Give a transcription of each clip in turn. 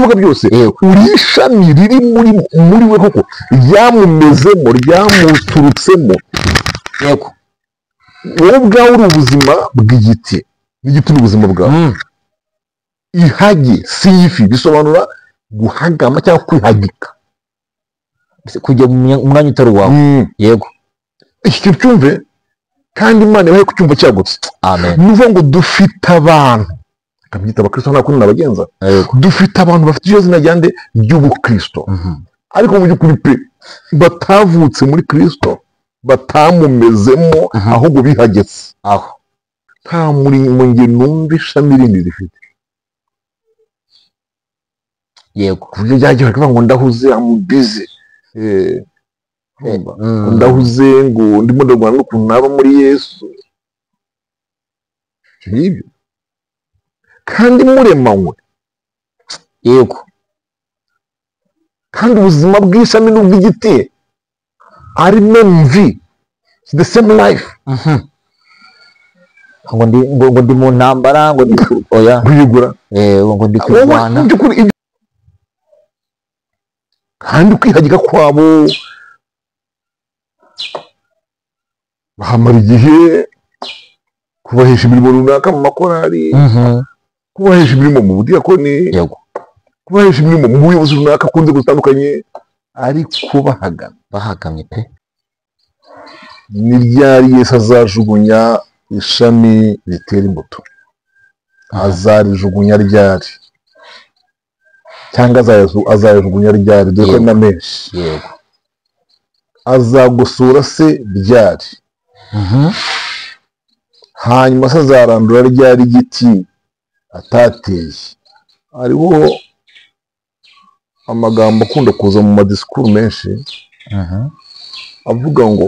Tuvuga byose, uri ishami riri muri we koko, ryamumezemo, ryamuturutsemo. Yego. Wowe ubwawe uri ubuzima bw'igiti, n'igiti ni ubuzima bwawe. Ihage si ifi, bisobanura guhagama cyangwa kwihagika, kujya mu mwanya utari uwawe. Yego. Iki cyumve kandi Imana ibahe kucyumva cyagutse. Amen. Ni ukuvuga ngo dufite abantu, kabyita abakristo nta kundi nabagenza, dufite abantu bafite iryo zina ryande ry'ubukristo, ariko mu by'ukuri pe batavutse muri Kristo, batamumezemo, ahubwo bihagetse. Aho nta murimo nge numva ishami rindi rifite. Yego. Ku buryo byagiye bakavuga ngo ndahuze, I'm busy. Ndahuze ngo ndimo ndarwana n'ukuntu naba muri Yesu. Ngibyo. Kandi muremanywe. Yego. Kandi ubuzima bw'ishami n'ubw'igiti ari mvi, the same life. Ngo ndi mu ntambara, ngo ndi oya kuyigura, ngo ndi kurwana. Kandi kwihagika kwabo bahamara igihe, kubahesha imirimo runaka mu makorari, kubahesha imirimo mu budiyakoni, kubahesha imirimo mu buyobozi runaka ku nzego zitandukanye, ariko bahagana bahagamye pe. Ni ryari Yesu azajugunya ishami ritera imbuto? Azarijugunya ryari? Cyangwa azayajugunya ryari? Dore ko na menshi. Yego. Azagusura se ryari? Hanyuma se azarandura ryari igiti atateye? Hariho amagambo akunda kuza mu madisikuru menshi avuga ngo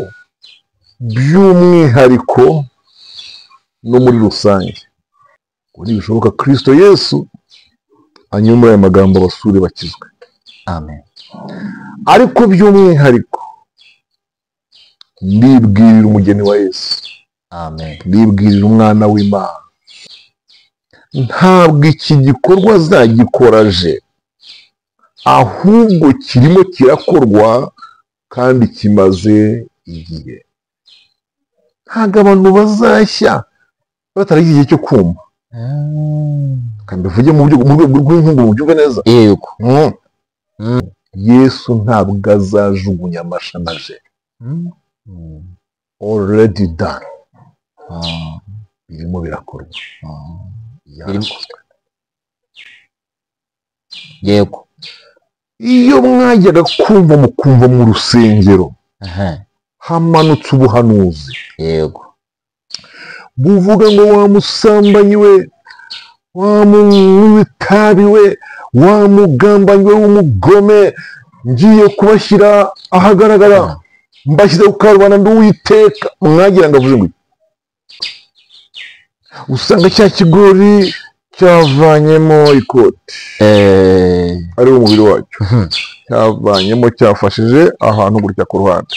by'umwihariko no muri rusange, ngo nibishoboka Kristo Yesu anyure muri aya magambo abasure bakizwe. Amen. Ariko by'umwihariko ndibwirira umugeni wa Yesu. Amen. Ndibwirira umwana w'Imana. Ntabwo iki gikorwa azagikoraje, ahubwo kirimo kirakorwa kandi kimaze igihe. Ntabwo abantu bazashya bataragize igihe cyo kuma. Kandi uvuge mu buryo bw'inkungu mubyumve neza. Yego. Yesu ntabwo azajugunya amashami aje. Already done. Birimo birakorwa. Yego. Iyo mwajyaga kumva mukumva mu rusengero hamanutse ubuhanuzi. Yego. Buvuga ngo wa musambanyi we, wa munywi w'itabi we, wa mugambanyi we w'umugome, ngiye kubashyira ahagaragara, mbashyize ku karubanda nduwiteka. Mwagira ngo avuze ngo usanga cya kigori cyavanyemo ikoti, ari umubiri wacyo, cyavanyemo cyafashije ahantu gutya ku ruhande,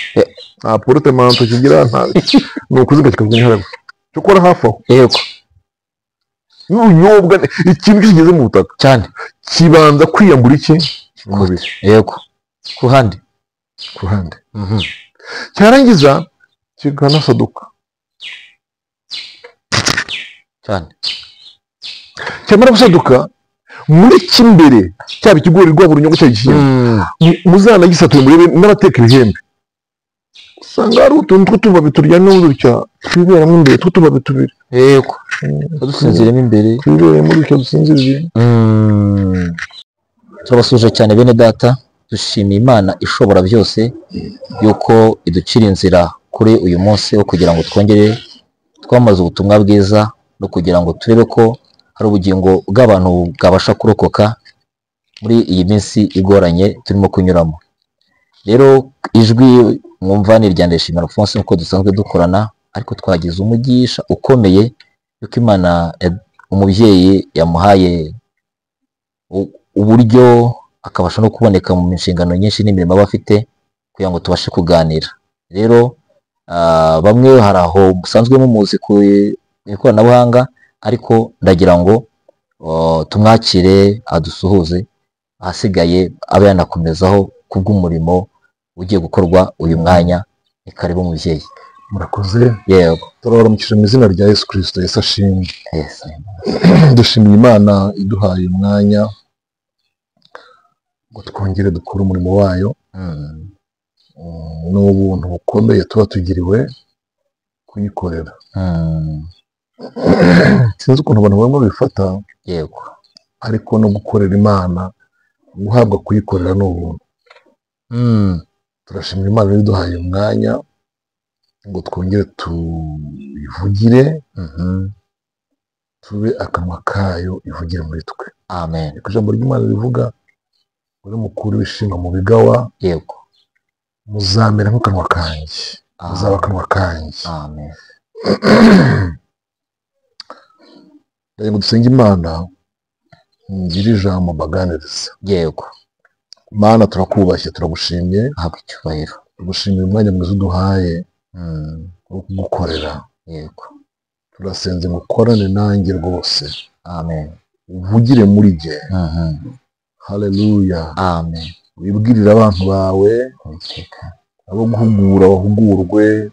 nta portemanto kigira, nta ni ukuziga kikavuga hariya cyokora hafi aho. Yego. N'ubunyobwa, ikintu kigeze mu butaka cyane kibanza kwiyambura iki umubiri. Yego. Ku ruhande. Ku ruhande. Cyarangiza kikanasaduka cyane. Cyamara gusaduka muri kimbere cyaba ikigori rwaba urunyogwe cyaba igishyimbo, muzanagisature murebe n'abateka ibihembe, usanga hari utuntu tw'utubabi turyamye gutya twiberamo imbere, tw'utubabi tubiri. Yego. Dusinziremo imbere, twiberemo gutya dusinziriye. Turabasuje cyane bene data, dushimiye Imana ishobora byose yuko iducira inzira kuri uyu munsi wo kugira ngo twongere twamaze ubutumwa bwiza no kugira ngo turebe ko hari ubugingo bw'abantu bwabasha kurokoka muri iyi minsi igoranye turimo kunyuramo. Rero ijwi mwumva ni irya Ndayishimiye Alphonse nk'uko dusanzwe dukorana, ariko twagize umugisha ukomeye yuko Imana umubyeyi yamuhaye uburyo akabasha no kuboneka mu nshingano nyinshi n'imirimo aba afite kugira ngo tubashe kuganira. Rero bamwe hari aho musanzwe mumuzi ku ikoranabuhanga, ariko ndagira ngo tumwakire adusuhuze. Ahasigaye abe yanakomezaho kubw'umurimo ugiye gukorwa uyu mwanya. Ni karibu mubyeyi. Murakoze. Yego. Turabaramukije mu izina rya Yesu Kristo. Yesu ashimwe. Yes. Dushimiye Imana iduhaye umwanya ngo twongere dukore umurimo wayo. Ni ubuntu bukomeye tuba tugiriwe kuyikorera. Sinzi ukuntu abantu bamwe babifata. Yego. Ariko no gukorera Imana, guhabwa kuyikorera ni ubuntu. Turashimira Imana iduhaye umwanya ngo twongere tuyivugire, tube akanwa kayo ivugire muri twe. Amen. Ijambo ry'Imana rivuga uri mukuru w'ishinga mu bigawa. Yego. Muzamera nk'akanwa kanjye, muzaba akanwa kanjye. Amen. Ndagira ngo dusenge Imana, ngire ijambo mbaganiriza. Yego. Mana, turakubashye, turagushimye. Habwa icyubahiro. Tugushimira umwanya mwiza uduhaye wo kugukorera. Yego. Turasenze ngo ukorane nanjye rwose. Amen. Uvugire muri jye. Haleluya. Amen. Wibwirire abantu bawe, abo guhugura bahugurwe,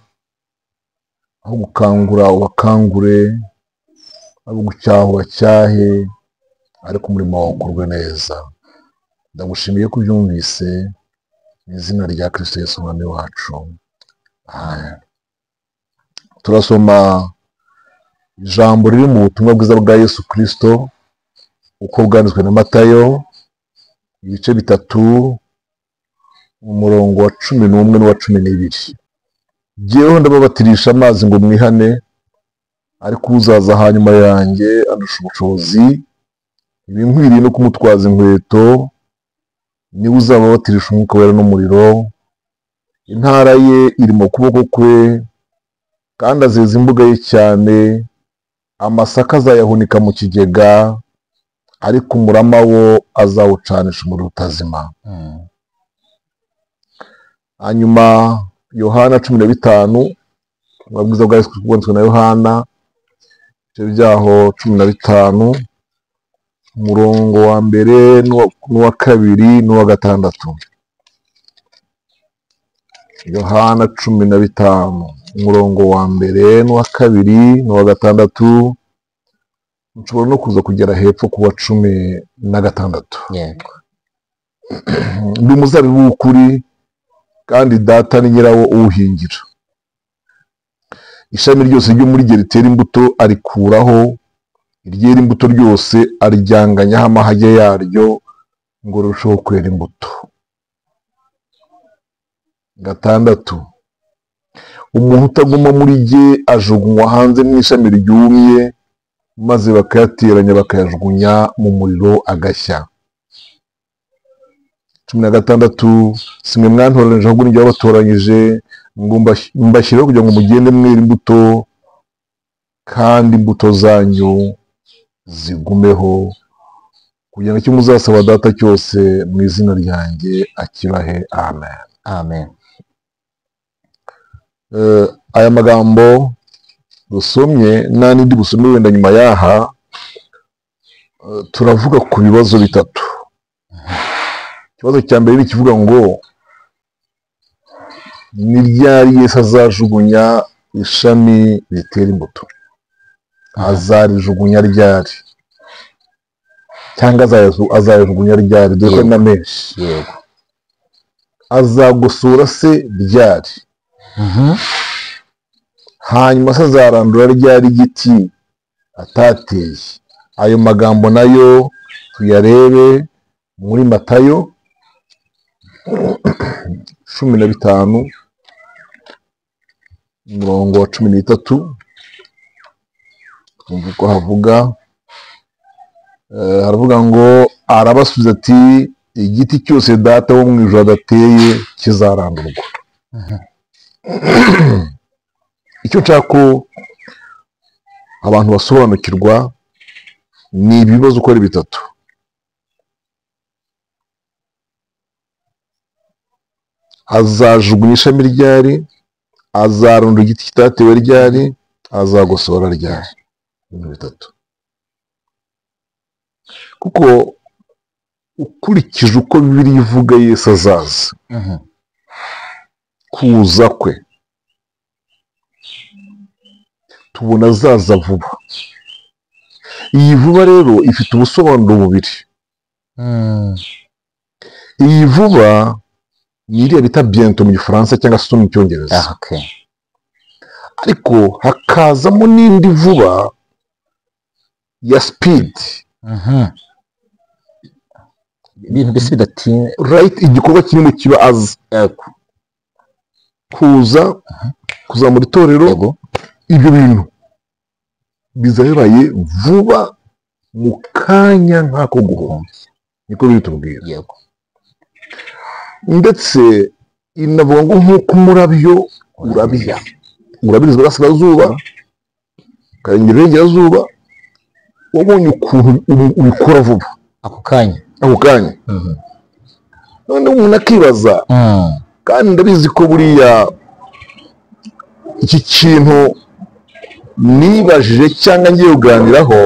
aho gukangura ubakangure, abo gucyaha ubacyahe, ariko umurimo wawe ukorwe neza. Ndagushimiye ko ubyumvise mu izina rya Kristo Yesu Umwami wacu. Amen. Turasoma ijambo riri mu butumwa bwiza bwa Yesu Kristo uko bwanditswe na Matayo, ibice 3, umurongo wa 11 n'uwa 12. Jyeweho ndababatirisha amazi ngo mwihane, ariko uzaza hanyuma yanjye andusha ubushobozi, ibinkwiriye no kumutwaza inkweto, niwe uzababatirisha umwuka wera n'umuriro. Intara ye iri mu kuboko kwe, kandi azeza imbuga ye cyane, amasaka azayahunika mu kigega, ariko umurama wo azawucanisha umuriro utazima. Hanyuma Yohana 15, ubwiza bwa Yesu bwanditswe na Yohana, ibice byaho 15, umurongo wa mbere n'uwa kabiri n'uwa gatandatu. Yohana 15, umurongo wa mbere n'uwa kabiri n'uwa gatandatu. Nshobora no kuza kugera hepfo ku wa 16. Yego. Ndi umuzabibu w'ukuri, kandi Data ni nyirawo uwuhingira. Ishami ryose ryo muri jye ritera imbuto arikuraho, iryera imbuto ryose aryanganyaho amahage yaryo ngo rirusheho kwera imbuto. 6, umuntu utaguma muri jye ajugunywa hanze mu ishami ryumye, maze bakayateranya bakayajugunya mu muriro agashya. 16, si mwe mwantoranije ahubwo ni jye wabatoranyije, ngo mbashyireho kugira ngo mugende mwera imbuto, kandi imbuto zanyu zigumeho, kugira ngo icyo muzasaba Data cyose mu izina ryanjye akibahe. Amen. Amen. Aya magambo dusomye n'andi busome wenda nyuma yaha, turavuga ku bibazo 3. Ikibazo cya mbere ni ikivuga ngo ni ryari Yesu azajugunya ishami ritera imbuto? Azarijugunya ryari? Cyangwa azayajugunya ryari? Dore ko na menshi. Yego. Azagusura se ryari? Hanyuma se azarandura ryari igiti atateye? Ayo magambo nayo tuyarebe muri Matayo 15, umurongo wa 13. Twumva uko havuga. Haravuga ngo arabasubiza ati igiti cyose Data wo mu ijuru adateye kizarandurwa. Icyo nshaka ko abantu basobanukirwa ni ibibazo uko ari 3. Azajugunya ishami ryari? Azarunda igiti kitatewe ryari? Azagosora ryari? Ibintu 3. Kuko Ukurikije uko Bibiliya ivuga, Yesu azaza, kuza kwe tubona azaza vuba. Iyi vuba rero ifite ubusobanuro bubiri. Iyi vuba ni iriya bita bientôt mu Gifaransa cyangwa se mu Cyongereza. Ariko hakazamo n'indi vuba ya speed. Ibintu mbese bidatinze. Right, igikorwa kinini kiba aza kuza kuzamura itorero. Ibyo bintu biza bibaye vuba mu kanya nk'ako guhumbya, niko bitubwira. Ndetse inavuga ngo nk'uko umurabyo urabya, urabirizwa iburasirazuba ukarengera iburengerazuba, wabonye ukuntu ubikora vuba ako kanya, ako kanya. Noneho umuntu akibaza, kandi ndabizi ko buriya iki kintu nibajije cyangwa ngiye kuganiraho,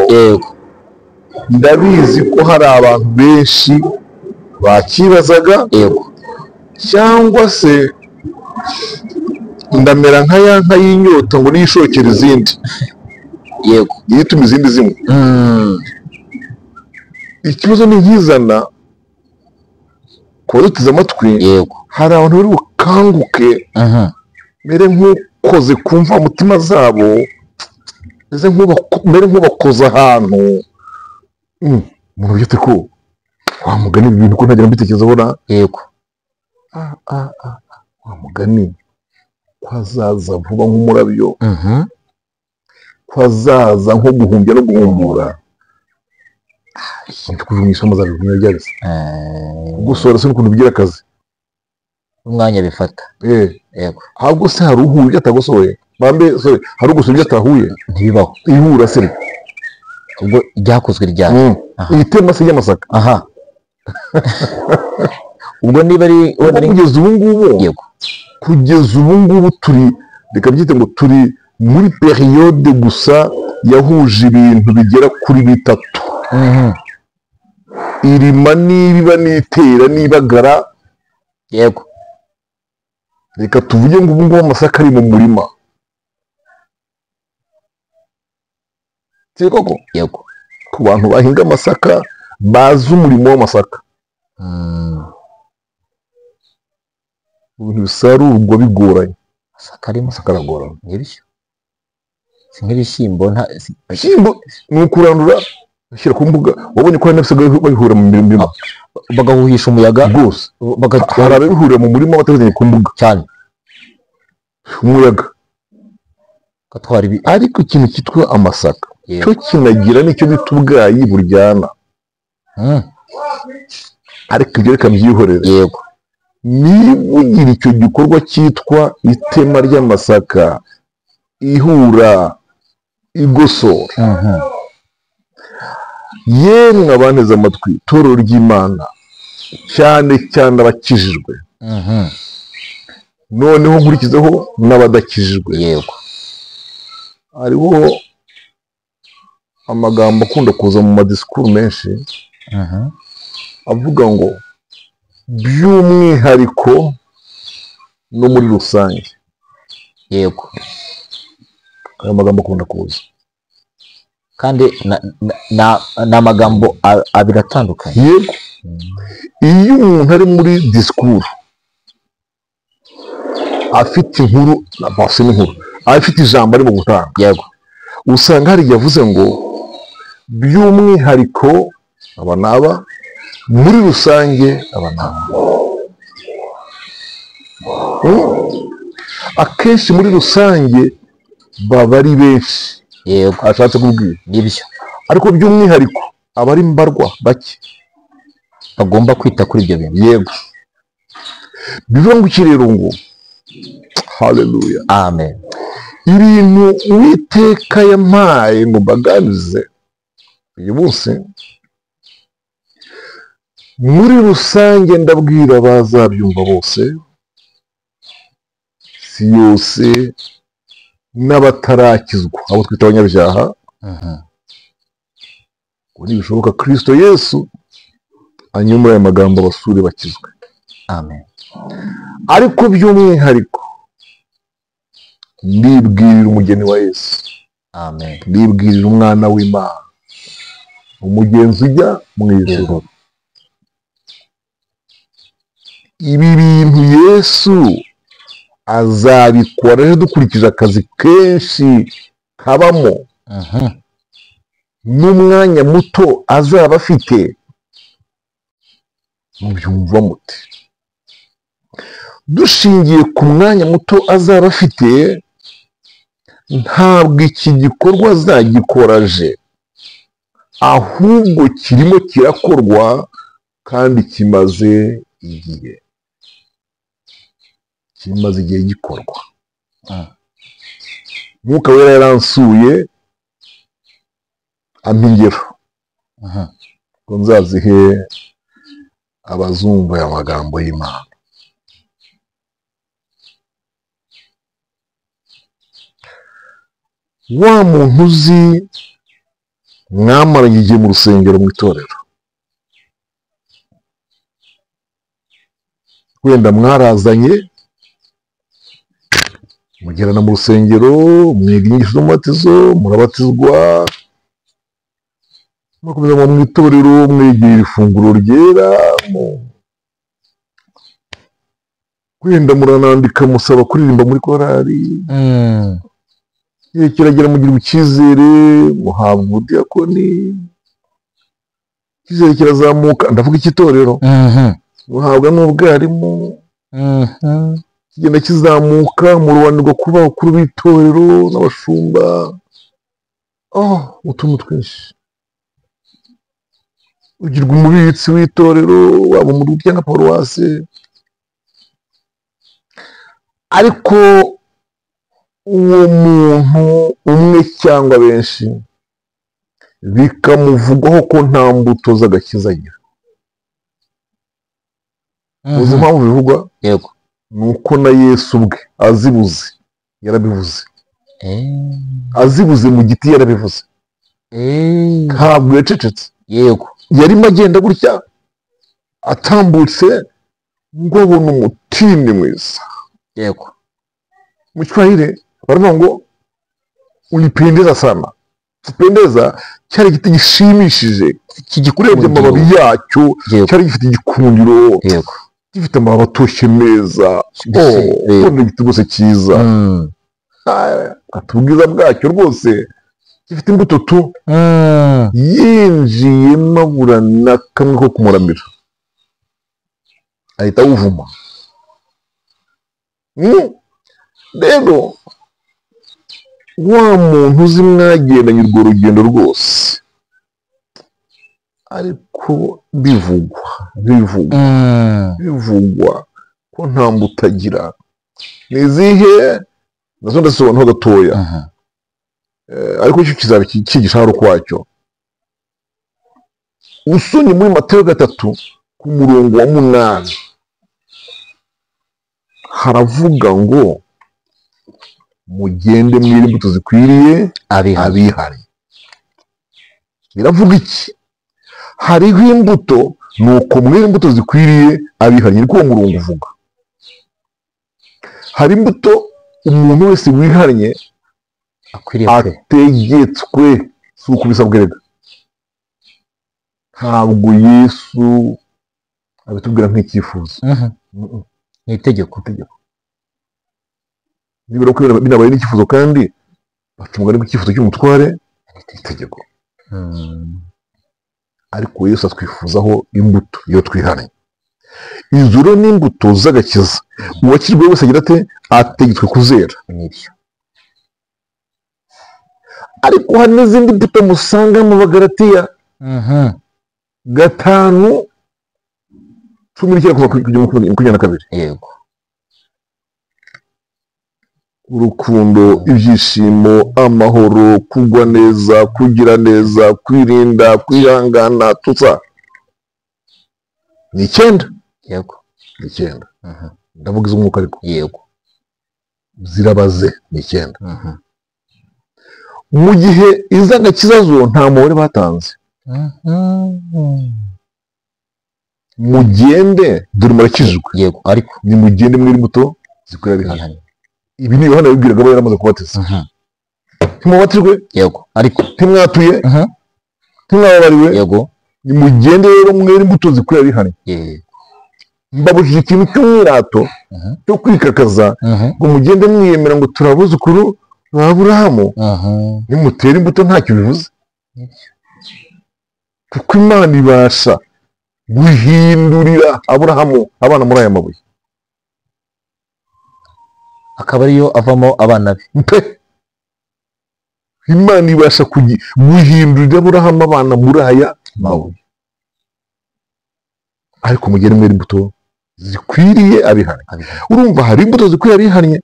ndabizi ko hari abantu benshi bakibazaga, cyangwa se ndamera nka ya nka y'inyota ngo niyishokere izindi, yituma izindi zimwe. Ikibazo ni nkizana ku baduteze amatwi, hari abantu bari bukanguke, mere nk'ukoze ku mvamutima zabo, mere nk'ubakoze ahantu. Umuntu ugeze ko wa mugani ibi bintu ko ntagira mbitekerezaho na wa mugani ko azaza vuba nk'umurabyo, ko azaza nko guhumbya no guhumbura. Kuva mu isomo zabigumye byarese gusora se n'ukuntu bigira akazi umwanya bifata. Ahubwo se hari uhuye ibyo atagosoye, bambe sorry, hari ugusora ibyo atahuye, ntibibaho. Ihura se ubwo ryakozwe ryari? Itema se ry'amasaka. Ubwo niba ari kugeza ubu ngubu, kugeza ubu ngubu turi, reka byite ngo turi muri periode gusa yahuje ibintu bigera kuri bitatu. Irima n'ibiba n'itera n'ibagara. Reka tuvuge ngo ubu ngubu amasaka ari mu murima. Si koko? Ku bantu bahinga amasaka bazi umurimo w'amasaka. Ibintu bisarurwa bigoranye. Amasaka arimo. Amasaka aragorana. Nibyo. Si nk'ibishyimbo, nta ibishyimbo ni ukurandura bashyira ku mbuga, wabonye ko hari n'abasigaye babihura mu mirima, bagahuhisha umuyaga rwose. Hari ababihurira mu murima batabizanye ku mbuga cyane, umuyaga gatwara ibi. Ariko ikintu cyitwa amasaka cyo kinagira nicyo bita ubwayi buryana. Ariko ibyo reka mbyihorere. Niba ugira icyo gikorwa cyitwa itema ry'amasaka, ihura, igosora, yemwe abanteze amatwi, itorero ry'Imana, cyane cyane abakijijwe, noneho nkurikizeho n'abadakijijwe. Hariho amagambo akunda kuza mu madisikuru menshi avuga ngo by'umwihariko no muri rusange. Ayo magambo akunda kuza kandi ni amagambo abiri atandukanye. Iyo umuntu ari muri disikuru afite inkuru, n'inkuru afite ijambo arimo gutanga, usanga hari igihe avuze ngo by'umwihariko aba n'aba, muri rusange aba n'aba. Akenshi muri rusange baba ari benshi, ashatse kubwira nibyo, ariko by'umwihariko aba ari mbarwa bake bagomba kwita kuri ibyo bintu. Bivuga ngo iki rero? Ngo haleluya, amen. Ibintu Uwiteka yampaye ngo mbaganize uyu munsi, muri rusange ndabwira abazabyumva bose, si yose, n'abatarakizwa, abo twita abanyabyaha, ngo nibishoboka Kristo Yesu Anyumura aya magambo abasure bakizwe. Amen. Ariko by'umwihariko ndibwirira umugeni wa Yesu. Amen. Ndibwirira umwana w'Imana, umugenzi ujya mu ijuru. Ibi bintu Yesu azabikora rero dukurikije akazi kenshi kabamo n'umwanya muto azaba afite. Mubyumva mute? Dushingiye ku mwanya muto azaba afite, ntabwo iki gikorwa azagikoraje, ahubwo kirimo kirakorwa kandi kimaze igihe, kimaze igihe gikorwa. Mwuka Wera yaransuye ampa ingero ngo nzazihe abazumva aya magambo y'Imana. Wa muntu uzi mwamaranye igihe mu rusengero, mu itorero, wenda mwarazanye mugerana mu rusengero, mwiga inyigisho z'umubatizo, murabatizwa, mukomeza mu itorero, mwegera ifunguro ryera, wenda muranandika musaba kuririmba muri korali, igihe kiragera mugira icyizere, muhabwa ubudiyakoni, icyizere kirazamuka, ndavuga icy'itorero, muhabwa n'ubwarimu, kigenda kizamuka, murubanirwa kuba abakuru b'itorero n'abashumba, utuntu twinshi, ugirwa umubitsi w'itorero, waba umudugudu cyangwa paruwasi. Ariko uwo muntu umwe cyangwa benshi bikamuvugwaho ko nta mbuto z'agakiza agira. Uzi impamvu bivugwa? Yego. Ni uko na Yesu ubwe azibuze yarabivuze. Azibuze mu giti yarabivuze. Ntabwo yacecetse. Yego. Yarimo agenda gutya atambutse ngo abone umutini mwiza. Yego. Mu Kiswahili baravuga ngo ulipendeza sana. Kupendeza cyari igiti gishimishije, urebye amababi yacyo cyari gifite igikundiro, gifite amababi atoshye meza, ubona igiti rwose cyiza, ubwiza bwacyo rwose gifite imbuto tu. Yinjiyemo abura na kamwe ko kumuramira, ahita awuvuma. Rero wa muntu uzi mwagendanye urwo rugendo rwose, ariko bivugwa bivugwa bivugwa ko nta mbuto agira. Ni izihe? Nazo ndazisobanuraho gatoya, ariko icyo kizaba cyigisha hari ukwacyo. Usomye muri Matayo 3 ku murongo wa 8 haravuga ngo mugende mwere imbuto zikwiriye abihari. Biravuga iki? Hariho imbuto, nuko mwere imbuto zikwiriye abihari. Niko uwo murongo uvuga. Hari imbuto umuntu wese wihariye ategetswe, si ukubisabwa rega. Ntabwo Yesu abitubwira nk'icyifuzo, ni itegeko. Nibura ko binabaye n'icyifuzo, kandi baca umugani ku cyifuzo cy'umutware itegeko. Ariko Yesu atwifuzaho imbuto iyo twihariye. Izo rero ni imbuto z'agakiza. Uwakirwe wese agira ate? Ategetswe kuzera. Nibyo. Ariko hari n'izindi mbuto musanga mu Bagalatiya 5:19 kuva kugera 22. Yego. Urukundo, ibyishimo, amahoro, kugwa neza, kugira neza, kwirinda, kwihangana, tutsa. Ni 9. Yego. Ni 9. Ndavuga iz'umwuka ariko. Yego. Zirabaze ni 9. Mu gihe iz'agakiza zo nta mubare batanze. Mugende, dore murakijijwe. Yego, ariko nimugende mwere imbuto zikwiriye abihannye. Ibi ni Yohana yabibwiraga abo yaramaze kubatiza. Ntimubatijwe? Yego, ariko ntimwatuye? Ntimwababariwe? Yego. Nimugende rero mwere imbuto zikwiriye abihannye. Yego. Mbabujije ikintu cy'umwirato cyo kwikakaza, ngo mugende mwiyemera ngo turabuzukuru ba Aburahamu. Nimutera imbuto ntacyo bivuze, kuko Imana ibasha guhindurira Aburahamu abana muri aya mabuye, akaba ariyo avamo abana be. Mpe Imana ibasha guhindurira Aburahamu abana muri aya mabuye, ariko mugende mwere imbuto zikwiriye abihannye. Urumva hari imbuto zikwiriye abihannye,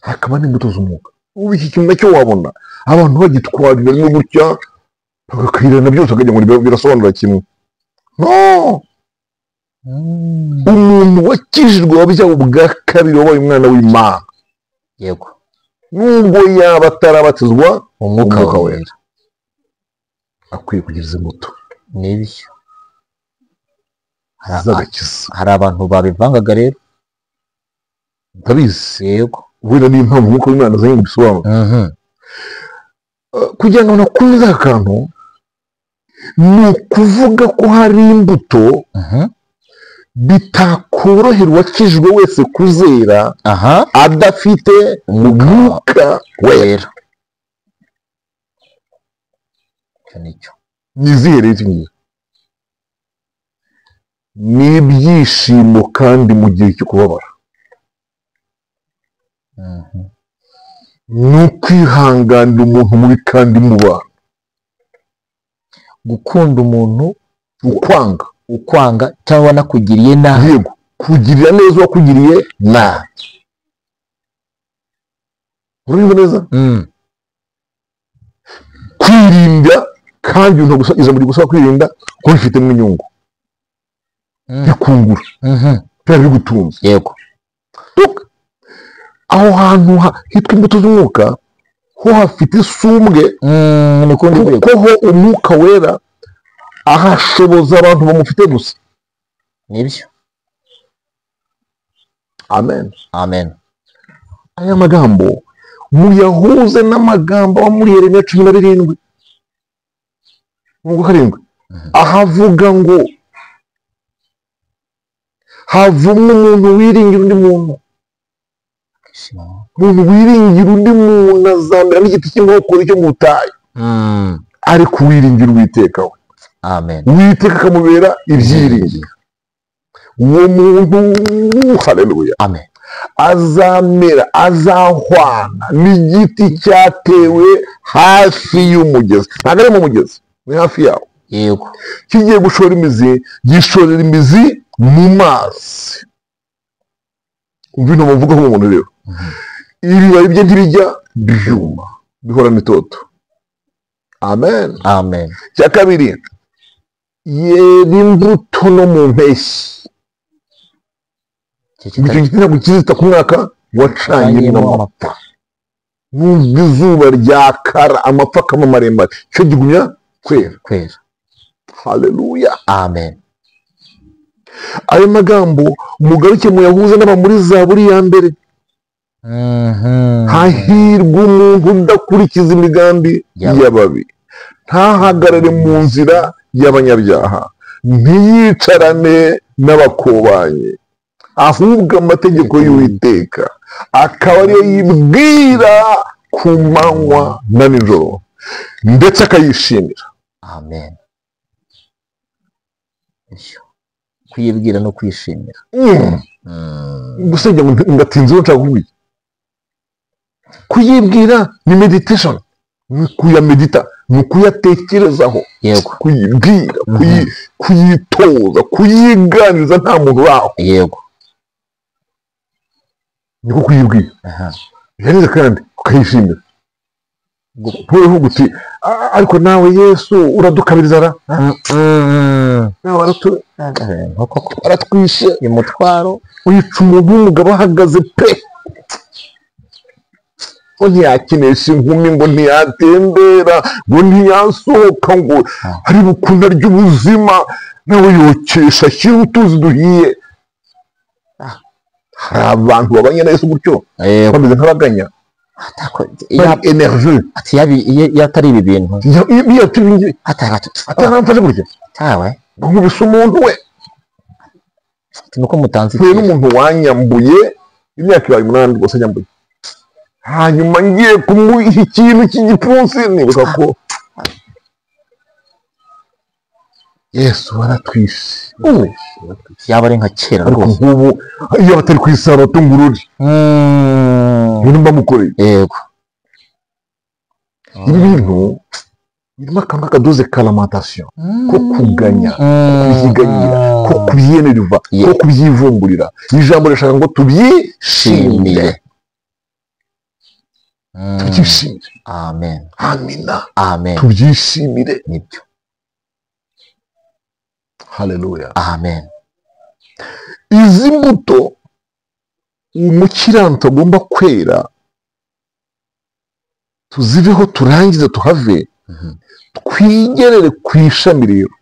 hakaba n'imbuto z'umwuka. Ubu iki kintu nacyo wabona abantu bagitwarira rimwe gutya, bagakwirana byose, bakagira ngo birasobanura kimwe. No, umuntu wakijijwe wabyawe ubwa kabiri, wabaye umwana w'Imana, yego, nubwo yaba atarabatizwa umwuka wera, akwiye kugira izi mbuto. Nibyo z'agakiza. Hari abantu babivangaga rero, ndabizi. Yego, wenda niyo mpamvu umwuka w'Imana azanye ngo bisobanure, kugira ngo nakunze aka kantu. Ni ukuvuga ko hari imbuto bitakorohera uwakijijwe wese kuzera adafite umwuka wera. Ni izihe rero? Ni ibyishimo kandi mu gihe cyo kubabara, ni ukwihanganira umuntu mubi kandi muba, gukunda umuntu ukwanga, ukwanga cyangwa nakugiriye nabi. Yego, kugirira neza uwakugiriye nabi. Urumva neza? Kwirinda kandi ijambo rigusaba kwirinda ko bifitemo inyungu, bikungura, byaba bigutunze. Yego. Aho hantu hitwa imbuto z'umwuka ho hafite isumbwe, kuko ho umwuka wera ahashoboza abantu bamufite gusa. Nibyo. Amen. Amen. Aya magambo muyahuze n'amagambo aba muri Yeremiya 17:7, ahavuga ngo havumwe umuntu wiringira undi muntu. Umuntu wiringira undi muntu azamera nk'igiti cy'inkokora cyo mu butayu, ariko uwiringira Uwiteka we, amen, Uwiteka akamubera ibyiringiro. Uwo muntu, haleluya, amen, azamera, azahwana n'igiti cyatewe hafi y'umugezi. Ntabwo ari mu mugezi, ni hafi yawo. Yego. Kigiye gushora imizi, gishorera imizi mu mazi. Umva intu bavugaho umuntu rero, ibibabi bye ntibijya byuma, bihorana itoto. Amen. Amen. Cya kabiri, yera imbuto no mu mpeshyi. Icyo giti ntabwo kizita ku mwaka wacanyemo amapfa. Nubwo izuba ryakara amapfa akaba maremare, cyo gigumya kwera. Kwera. Haleluya. Amen. Ayo magambo mugaruke muyahuze n'aba muri Zaburi ya 1. Hahirwa umuntu udakurikiza imigambi y'ababi, ntahagarare mu nzira y'abanyabyaha, ntiyicarane n'abakobanyi, ahubwo amategeko y'Uwiteka akaba ariyo yibwira ku manywa na nijoro, ndetse akayishimira. Amen. Kuyibwira no kwishimira. Gusa ngatinze nshaka kuvuga. Kuyibwira ni meditation, ni kuyamedita, ni kuyatekerezaho. Yego. Kuyibwira, kuyitoza, kuyiganiriza nta muntu uraho. Yego. Niko kuyibwira. Yarangiza kandi ukayishimira. Ntuvuge uti ariko nawe Yesu uradukabiriza ra. Nawe aratwishe umutwaro, wica umuntu w'umugabo ahagaze pe. Ngo ntiyakinisha inkumi, ngo ntiyatembera, ngo ntiyasohoka, ngo ari ukuntu arya ubuzima, nawe yokesha ashyira utuzi duhiye. Hari abantu babanye na Yesu gutyo, bameze nk'abaganya, enerve. Ati iyo atari ibi bintu, iyo ataramfashe gutya, nkubise umuntu we, nuko mutanze mpuye n'umuntu wanyambuye imyaka ibaye 8 rwose nyambuye, hanyuma ngiye kumuha ikintu cy'igipfunsi, nibuka ko Yesu aratwishe. Yaba ari nka kera rwose. Nk'ubu iyo batari ku isabato ngururi ibintu mbamukoreye. Yego. Ibi bintu birimo akantu k'akadoze ka lamentation, ko kuganya, ko kubyiganyira, ko kubyenerva, ko kubyivumburira. Ijambo rishaka ngo tubyishimire. Tubyishimire. Amen. Amina. Amen. Tubyishimire. Nibyo. Haleluya. Amen. Izi mbuto umukiranutsi agomba kwera, tuziveho turangize tuhave, twigerere ku ishami rero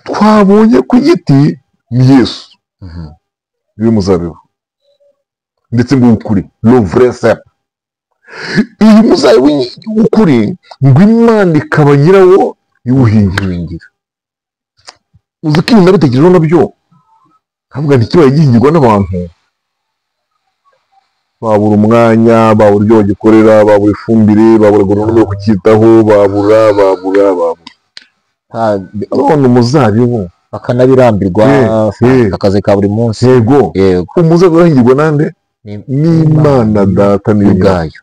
twabonye ku giti ni Yesu, niwe muzabibu, ndetse ngo ukuri le vrai cep. Iyi muzabibu ukuri ngo Imana ikaba nyirawo iwuhingira. Uzi ko ibintu nabitekerejeho nabyo nkavuga nti kibaye gihingirwa n'abantu babura umwanya, babura ibyo bagikorera, babura ifumbire, babura agoronome yo kucyitaho, babura none umuzabibu bakanabirambirwa, akazi ka buri munsi. Yego. Umuzabibu urahingirwa nande? N'Imana Data ubwayo.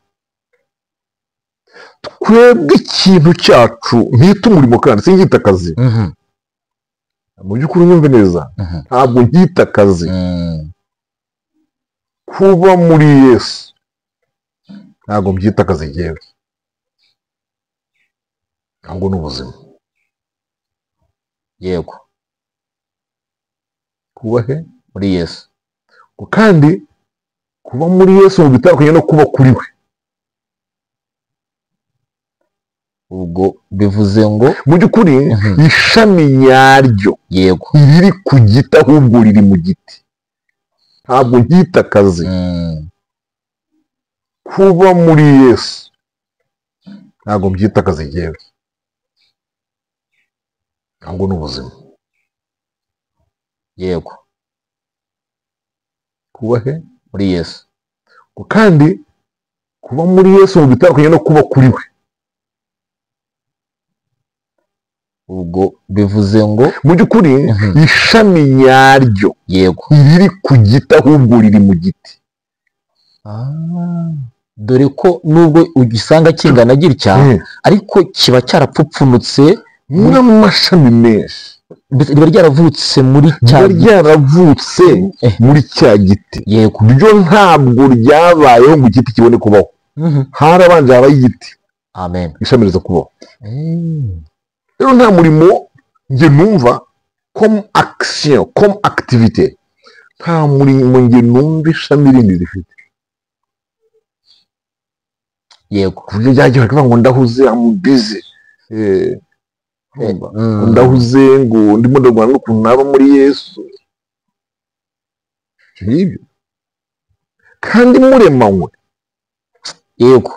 Twebwe ikintu cyacu nkita umurimo kandi singita akazi. Mu by'ukuri unyumve neza, ntabwo nkita akazi. Kuba muri Yesu ntabwo mbyita akazi ngewe, ahubwo ni ubuzima. Yego. Kuba he? Muri Yesu. Kandi kuba muri Yesu mu bitandukanye no kuba kuri we. Ubwo bivuze ngo mu by'ukuri ishami nyaryo, yego, riri ku giti ahubwo riri mu giti. Ntabwo nkita akazi. Kuba muri Yesu ntabwo mbyita akazi ngewe, ahubwo ni ubuzima. Yego. Kuba he? Muri Yesu. Kandi kuba muri Yesu mu bitandukanye no kuba kuri we. Ubwo bivuze ngo mu by'ukuri ishami nyaryo, yego, riri ku giti ahubwo riri mu giti. Dore ko nubwo ugisanga kingana gitya, ariko kiba cyarapfupfunutse n'amashami menshi, riba ryaravutse muri cya ryaravutse muri cya giti. Yego. Ryo ntabwo ryabayeho ngo igiti kibone kubaho, harabanje habaho igiti. Amen. Ishami riza kubaho. Rero nta murimo njye numva comme action, comme activité, nta murimo njye numva ishami rindi rifite. Yego. Ku buryo byagiye bakavuga ngo ndahuze, I'm busy. Ndahuze ngo ndimo ndarwana n'ukuntu naba muri Yesu. Ngibyo. Kandi muremanywe. Yego.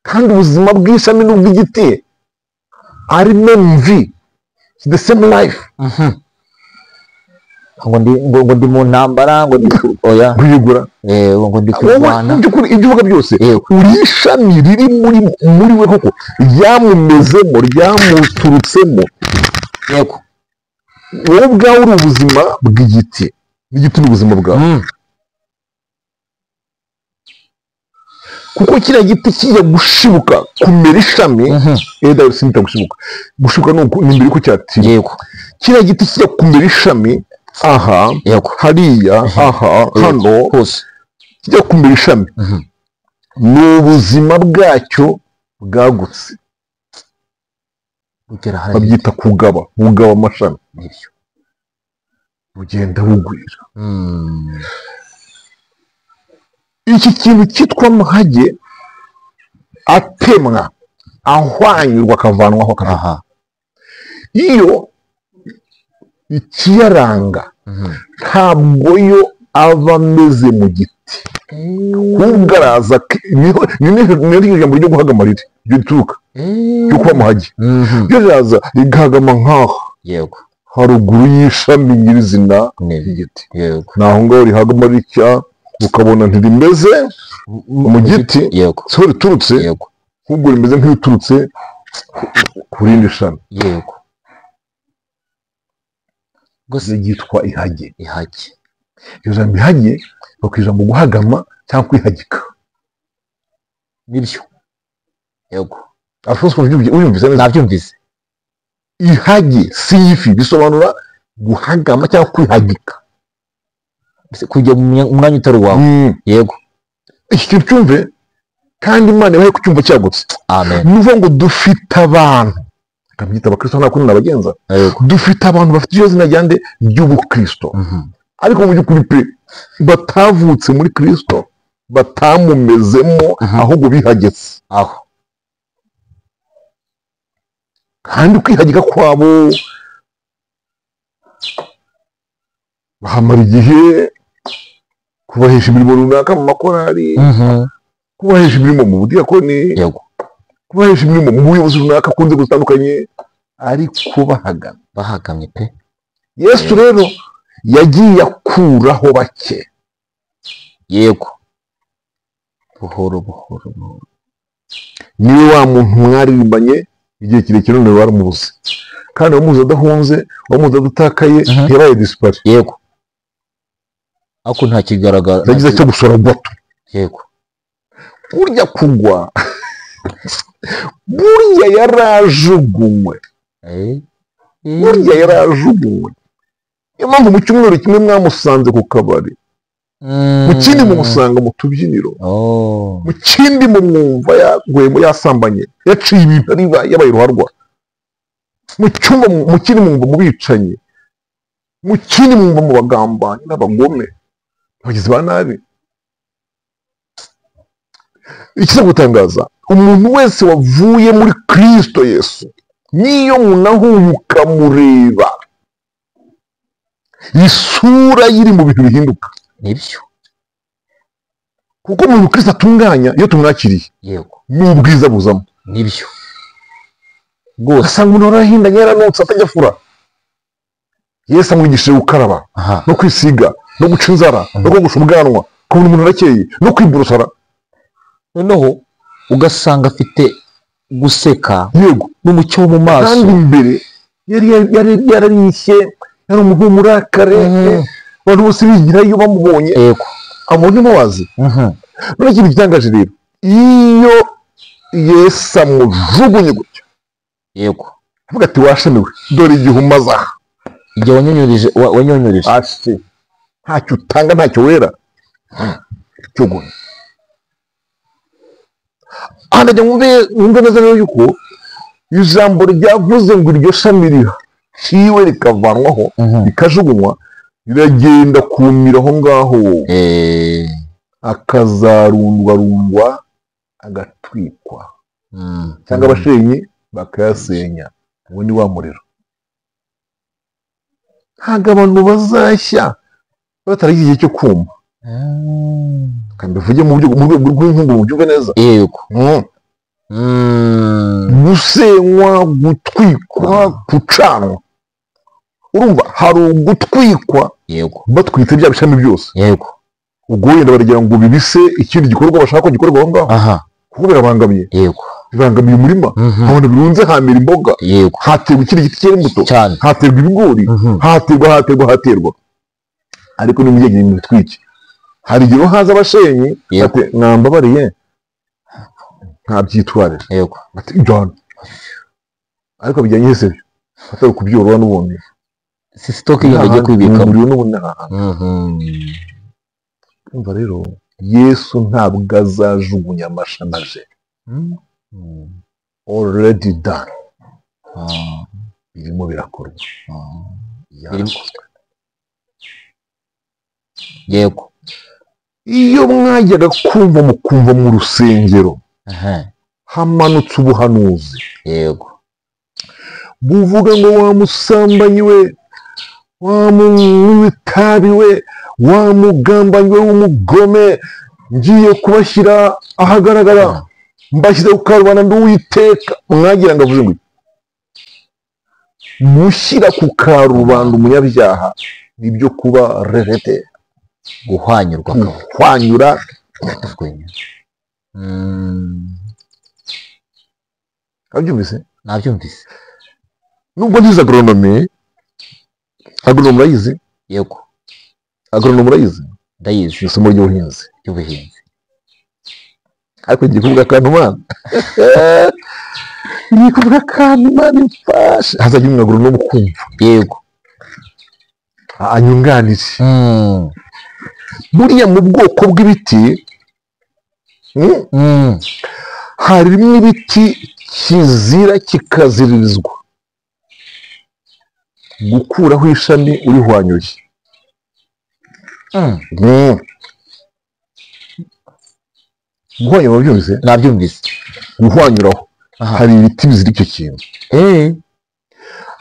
Kandi ubuzima bw'ishami n'ubw'igiti ari même vie, it's the same life. Ngo ndi mu ntambara, ngo ndi oya kuyigura, ngo ndi kurwana. Ibyo uvuga byose uri ishami riri muri we koko, ryamumezemo, ryamuturutsemo. Yego. Wowe ubwawe uri ubuzima bw'igiti, n'igiti ni ubuzima bwawe. Kuko kiriya giti kijya gushibuka kumera ishami, eda sinita gushibuka, gushibuka ni mbere ko cyatira. Yego. Kiriya giti kijya kumera ishami, aha, hariya, aha, hano hose kijya kumera ishami, ni ubuzima bwacyo bwagutse. Babyita kugaba, kugaba amashami, bugenda bugwira. Iki kintu cyitwa amahage atemwa, ahwanyurwa, akavanwaho, Aha. Iyo ikiyaranga ntabwo yo aba ameze mu giti, ahubwo araza, niho ijambo ryo guhagama riri, rituruka ryo kuba amahage, ryo riraza rigahagama nk'aho yego haruguru y'ishami nyirizina ry'igiti. Yego. Naho ngaho rihagama ritya, ukabona ntirimeze mu giti, yego siho riturutse, yego ahubwo rimeze nk'iriturutse ku rindi shami. Yego. Gusa ryitwa ihage. Ihage. Iryo jambo ihage bakwija mu guhagama cyangwa kwihagika. Nibyo. Yego. Alphonse, ubyumvise neza? Nabyumvise. Ihage si ifi, bisobanura guhagama cyangwa kwihagika. Kujya mu mwanya utari uwawe. Yego. Iki kintu cyumve, kandi Imana ibahe kucyumva cyagutse. Amen. Ni ukuvuga ngo dufite abantu, tukabyita abakristo nta kundi nabagenza. Dufite abantu bafite iryo zina ryande ry'ubukristo, ariko mu by'ukuri pe batavutse muri Kristo, batamumezemo, ahubwo bihagetse aho. Kandi kwihagika kwabo bahamara igihe, kubahesha imirimo runaka mu makorari, kubahesha imirimo mu budiyakoni, kubahesha imirimo mu buyobozi runaka ku nzego zitandukanye, ariko bahagamye. Bahagamye pe. Yesu rero yagiye akuraho bake. Yego. Buhoro buhoro buhoro. Niwe wa muntu mwaririmbanye igihe kirekire none baramubuze, kandi wamuzi adahunze, wamuzi adatakaye, ntiyabaye disipari. Yego. Ako nta kigaragara. Yagize cyo gushora gato. Yego. Burya kugwa, burya yarajugunywe. Burya yarajugunywe. Niyo mpamvu mu cyumweru kimwe mwamusanze ku kabari, mu kindi mumusanga mu tubyiniro, mu kindi mumwumva yaguye, yasambanye, yaciye ibintu, yabaye ruharwa, mu cyumba, mu kindi mumwumva mu bicanyi, mu kindi mumwumva mu bagambanyi n'abagome, abagizi ba nabi. Ikiza gutangaza, umuntu wese wavuye muri Kristo Yesu, niyo munahuye ukamureba, isura yiri mu bintu bihinduka. Nibyo. Kuko umuntu Kristo atunganya iyo tumwakiriye, yego, n'ubwiza buzamo. Nibyo. Rwose asanga umuntu warahindanye, yaranutse, atajya afura. Yesu amwigishije gukaraba, no kwisiga, no guca inzara, no kogosha ubwanwa, kubona umuntu arakeye, no kwiborosara. Noneho ugasanga afite guseka, yego, n'umucyo wo mu maso. Kandi imbere yari yararishye, yari umuntu w'umurakare, abantu bose bigirayo bamubonye. Yego. Abo ni bazi. None ikintu gitangaje rero, iyo Yesu amujugunye gutya, yego, avuga ati washamiwe, dore igihe umaze aha, igihe wanyonyurije, ashe ntacyo utanga, ntacyo wera, cyugunye. Aha ndagira ngo mwumve neza rero yuko ijambo ryavuze ngo iryo shami riciwe rikavanwaho, rikajugunywa, riragenda kumira aho ngaho, akazarundwarundwa, agatwikwa, cyangwa abashenyi bakayasenya. Uwo ni wa muriro. Ntabwo abantu bazashya bataragize igihe cyo kuma. Kandi bivuge mu rwego rw'inkungu, mubyumve neza. Yego. Gusenywa, gutwikwa, gucanwa. Urumva hari ugutwikwa, yego, batwitse bya bishami byose. Yego. Ubwo wenda baragira ngo bibise ikindi gikorwa bashaka ko gikorwa aho ngaho, kuko birabangamiye. Yego. Bibangamiye umurima. Ahantu birunze hamera imboga. Yego. Haterwa ikindi giti cyera imbuto, haterwa ibigori, haterwa haterwa haterwa. Ariko nimujye mu bitwike, hari igihe haza abashenyi ati mwambabariye ntabyitwarira. Yego. Ati jana. Ariko bijyanye hese byo atari kubyorora n'ubundi, si stock yenda agiye kwibika umuriro n'ubundi. Umva rero, Yesu ntabwo azajugunya amashami aje. Already done. Birimo birakorwa. Yego. Iyo mwajyaga kumva mukumva mu rusengero hamanutse ubuhanuzi, yego, buvuga ngo wa musambanyi we, wa munywi w'itabi we, wa mugambanyi we w'umugome, ngiye kubashyira ahagaragara, mbashyize ku karubanda nduwiteka. Mwagira ngo avuze ngo mushyira ku karubanda umunyabyaha nibyo kuba rejete, guhwanyurwa, guhwanyura. Nabyumvise? Nabyumvise. Nubwo ntize agronomy, agronomy urayizi? Yego. Agronomy urayizi? Ndayizi. Isomo ry'ubuhinzi. Ry'ubuhinzi. Ariko ngiye kuvuga akantu mana. Ngiye kuvuga akantu mana imfashe. Hazajya umuntu agronome kumva. Yego. Anyunganire. Buriya mu bwoko bw'ibiti harimo ibiti kizira kikaziririzwa gukuraho ishami urihwanyuye. Guhwanyura wabyumvise? Nabyumvise. Guhwanyuraho hari ibiti bizira icyo kintu.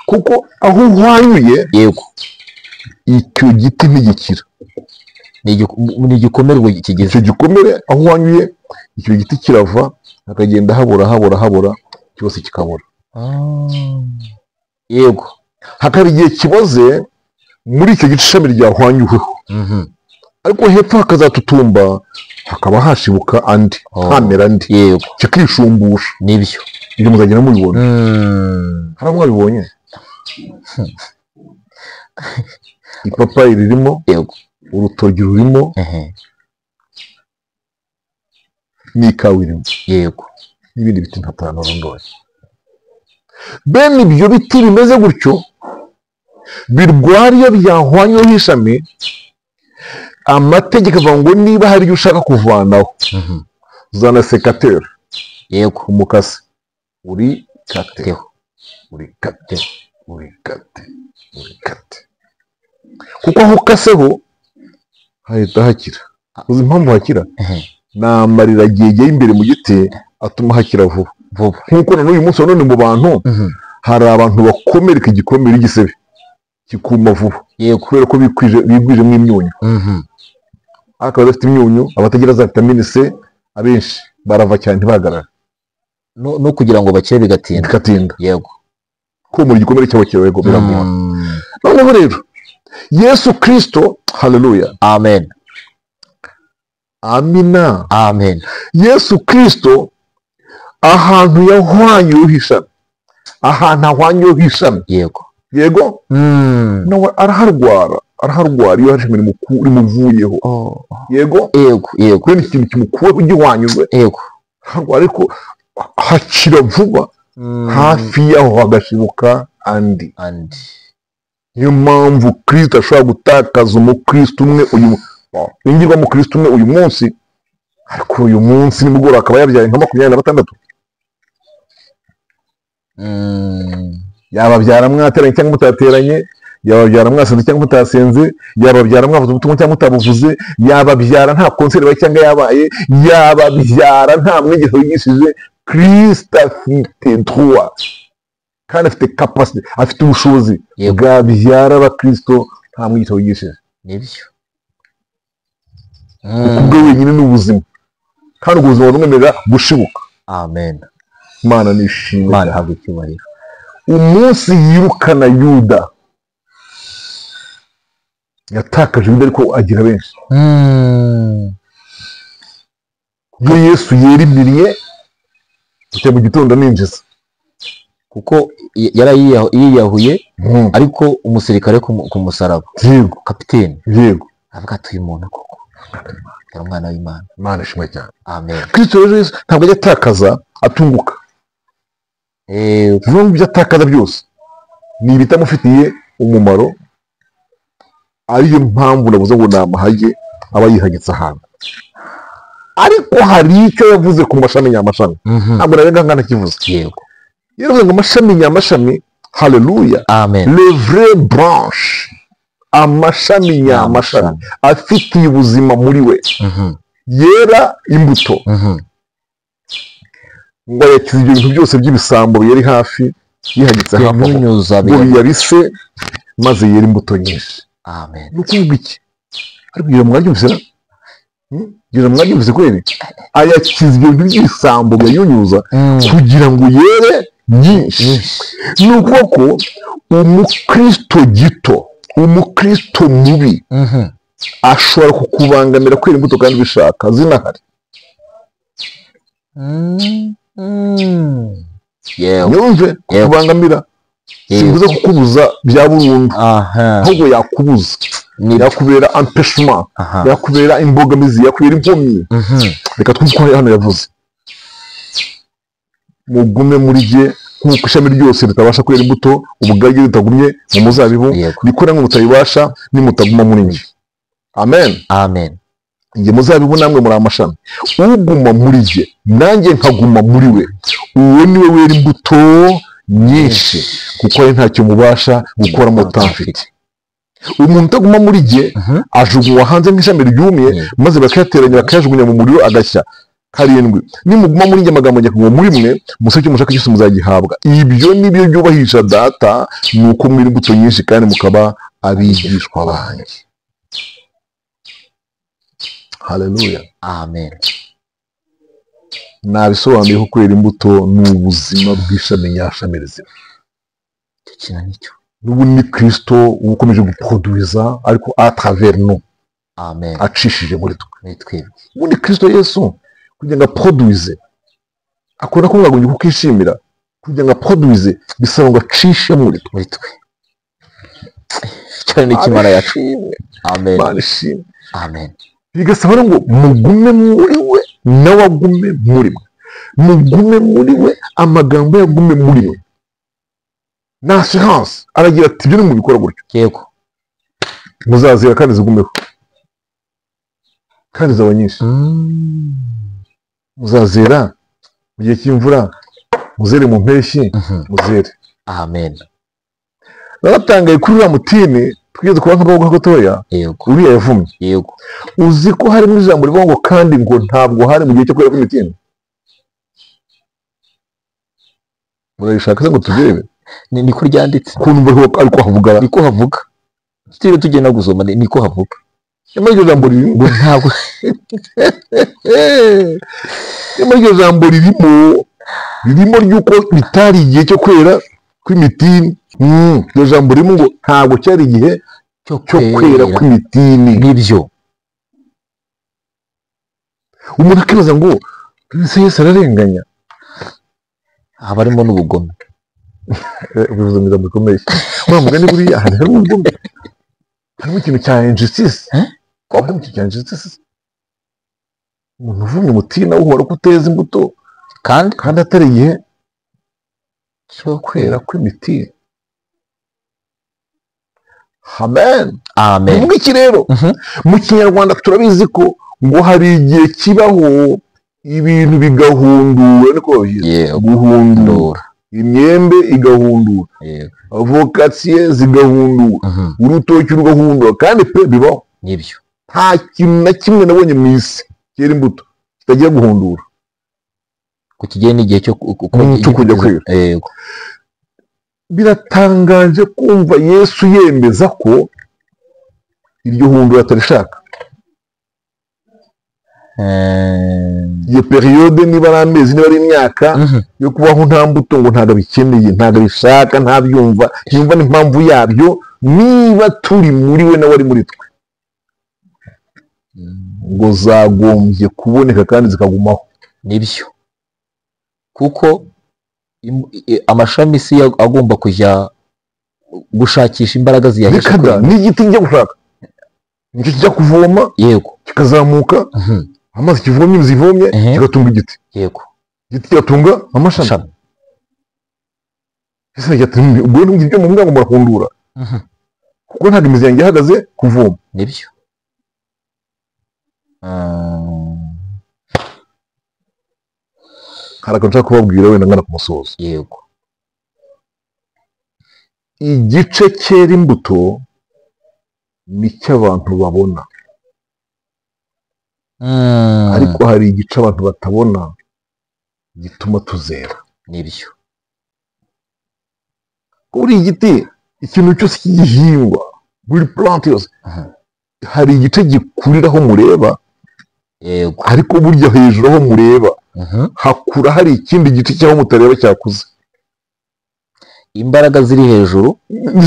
Kuko aho uhwanyuye, yego, icyo giti ntigikira. Ni igikomere kigize. Icyo gikomere aho uhwanyuye icyo giti kirava, hakagenda habora habora habora, cyose kikabora. Yego. Hakaba igihe kiboze muri icyo gice ishami ryahwanyuweho, ariko hepfo hakazatutumba, hakaba hashibuka andi, hamera andi. Yego. Kikishumbusha. Nibyo. Ibyo muzagenda mubibona. Hari mwabibonye? Ipapayi ririmo, yego, urutoki rurimo, n'ikawa irimo, yego, n'ibindi biti ntatanarundoye. Bene ibyo biti bimeze gutyo birwara iyo byahwanyweho ishami, amategeko avuga ngo niba hari ibyo ushaka kuvanaho, zana sekateur, yego, umukasi, uri kate, uri kate, uri kate, uri kate, kuko aho ukaseho hahita hakira. Uzi impamvu hakira? Ni amarira agiye imbere mu giti atuma hakira vuba vuba. Nkuko na n'uyu munsi none mu bantu hari abantu bakomereka igikomere igisebe kikuma vuba, yego, kubera ko bigwijemo imyunyu. Ariko abadafite imyunyu, abatagira za vitamine C, abenshi barava cyane ntibahagarara, no kugira ngo bakire bigatinda, bigatinda. Yego. Kumura igikomere cyabo kirego biragora. Noneho rero Yesu Kristo, haleluya, amen, amina, amen. Yesu Kristo ahantu yahwanyuyeho ishami, ahantu ahwanyuyeho ishami, yego, yego, nawe araharwara, araharwara iyo hari ishami rimuvuyeho. Yego, yego, yego, kubera ikintu kimukuwe ugihwanyujwe, yego, harwara, ariko hakira vuba, hafi yaho hagashibuka andi. Niyo mpamvu Kristo ashobora gutakaza umukristo umwe uyu ingirwa mukristo umwe uyu munsi, ariko uyu munsi nimugoroba akaba yabyaye nka 26. Yababyara mwateranye cyangwa mutateranye, yababyara mwasenze cyangwa mutasenze, yababyara mwavuze ubutumwa cyangwa mutabuvuze, yababyara nta konseri baye cyangwa yabaye, yababyara nta mwigisha wigishije. Kristo afite droit kandi afite capacity, afite ubushobozi bwabyara abakristo nta mwigisha wigishije. Nibyo. Ubwo wenyine ni ubuzima, kandi ubuzima bumwemerera gushibuka. Amen. Imana nishimwe, Imana ihabwe icyubahiro. Umunsi yirukana Yuda, yatakaje Yuda ariko agira benshi. Iyo Yesu yerimiriye kujya mu gitondo ninjiza, kuko yarayiyahuye, ariko umusirikare ku musaraba, yego, kapiteni, yego, avuga ati uyu muntu koko yari umwana w'Imana. Imana ishimwe cyane. Amen. Kristo rero ntabwo ajya atakaza, atunguka. Bivuga ngo ibyo atakaza byose ni ibitamufitiye umumaro, ariyo mpamvu navuze ngo ni amahage aba yihagitse ahantu. Ariko hari icyo yavuze ku mashami nyamashami, ntabwo narenga nkana kivuze. Yego. Yaravuze ngo amashami nyamashami, haleluya, amen, les vraies branches Amashami nyamashami afitiye ubuzima muri we yera imbuto, ngo ayakize ibyo bintu byose by'ibisambo yari hafi yihagitse hafi ngo biyabise maze yera imbuto nyinshi. Amen. Ni ukuvuga iki? Ariko iyo mwaryumvise, ngira mwaryumvise kweri? Ayakiza ibyo bintu by'ibisambo biyanyunyuza kugira ngo yere nyinshi. Ni ukuvuga ko umukristo gito, umukristo mubi ashobora kukubangamira kwera imbuto kandi ubishaka zinahari. Yumve kukubangamira simbuza kukubuza bya burundu, ahubwo yakubuza, yakubera empêchement, yakubera imbogamizi, yakubera inkomyi. Reka twumve ko hano yavuze mugume muri jye nk'uko ishami ryose ritabasha kwera imbuto ubwaryo ritagumye mu muzabibu, niko namwe mutabibasha nimutaguma muri njye. Amen. Amen. Njye muzabibu namwe muri amashami, uguma muri jye nanjye nkaguma muri we, uwo ni we wera imbuto nyinshi, kuko ari ntacyo mubasha gukora mutamfite. Umuntu utaguma muri jye ajugunywa hanze nk'ishami ryumye, maze bakayateranya bakayajugunya mu muriro agashya. 7 nimuguma muri njye amagambo njye kuguma muri mwe, musabe icyo mushaka cyose muzagihabwa. Ibyo nibyo byubahisha Data, nuko mwera imbuto nyinshi kandi mukaba abigishwa banjye. Haleluya. Amen. Nabisobanuye ko kwera imbuto ni ubuzima bw'ishami nyashami rizima. N'ubu ni Kristo ukomeje guproduiza ariko à travers nous. Amen. Acishije muri twe. Ubu ni Kristo Yesu kugira ngo aproduize, akora ko mwagombye kukishimira, kugira ngo aproduize bisaba ngo acishe muri twe. Cyane n'ikimana yacu. Amen. Amen. Bigasaba ngo mugume muri we nawe agume muri mwe, mugume muri we, amagambo yagume muri we. Na assurance aragira ati ibyo nimubikora gutyo, yego muzazira kandi zigumeho kandi zaba nyinshi. Muzazera mu gihe cy'imvura, muzere mu mpeshyi, muzere. Amen. Naratangaye kuri uriya mutini twigeze kuba nk'abagabo gatoya, uriya yavumye. Yego. Uzi ko harimo ijambo rivuga ngo kandi ngo ntabwo hari mu gihe cyo kwera kw'imitini. Murabishaka se ngo tubirebe? Niko ryanditse. Ukuntu ariko havuga, niko havuga. Tutiriwe tugenda gusoma, niko havuga. Nyamara iryo jambo ririmo ntabwo, nyamara iryo jambo ririmo ry'uko bitari igihe cyo kwera kw'imitini. Iryo jambo ririmo ngo ntabwo cyari igihe cyo kwera kw'imitini. Nibyo. Umuntu akibaza ngo ese Yesu ararenganya? Haba harimo n'ubugome. Ubivuze mu ijambo rikomeye. Wa mugani buriya harimo ubugome, harimo ikintu cya injustice. Harimo ikintu cya injustice. Umuntu uvumye umutima uhora kuteza imbuto kandi atari igihe cyo kwera kw'imitini. Amen. Amen. Mu iki rero mu Kinyarwanda turabizi ko ngo hari igihe kibaho ibintu bigahundura, niko babyita, guhundura. Imyembe igahundura, avokatiye zigahundura, urutoki rugahundura, kandi pe bibaho. Nibyo. Nta kintu na kimwe nabonye mu isi cyera imbuto kitagiye guhundura. Ku kigiye n'igihe cyo kujya kwera. Yego. Biratangaje kumva Yesu yemeza ko iryo hundura atarishaka. Iyo periode niba ari amezi niba ari imyaka yo kubaho nta mbuto, ngo ntabwo abikeneye, ntabwo abishaka, ntabyumva, ntiyumva n'impamvu yabyo. Niba turi muri we nawe ari muri twe, ngo zagombye kuboneka kandi zikagumaho. Nibyo. Kuko amashami si agomba kujya gushakisha imbaraga ziyahesha. N'igiti kijya gushaka, nicyo kijya kuvoma, yego, kikazamuka, amazi kivomye, imizi ivomye, kigatunga igiti. Yego. Igiti kigatunga amashami. Ubwo ngibyo mu mwango murahundura, kuko ntabwo imizi yanjye ihagaze kuvoma. Nibyo. Hari akantu nshaka kubabwira wenda ngana ku musozo. Yego. Igice cyera imbuto nicyo abantu babona. Ariko hari igice abantu batabona gituma tuzera. Nibyo. Kuri igiti ikintu cyose cy'igihingwa, buri plant yose, hari igice gikuriraho mureba. Yego. Ariko burya hejuru aho mureba hakura hari ikindi gice cyaho mutareba cyakuze. Imbaraga ziri hejuru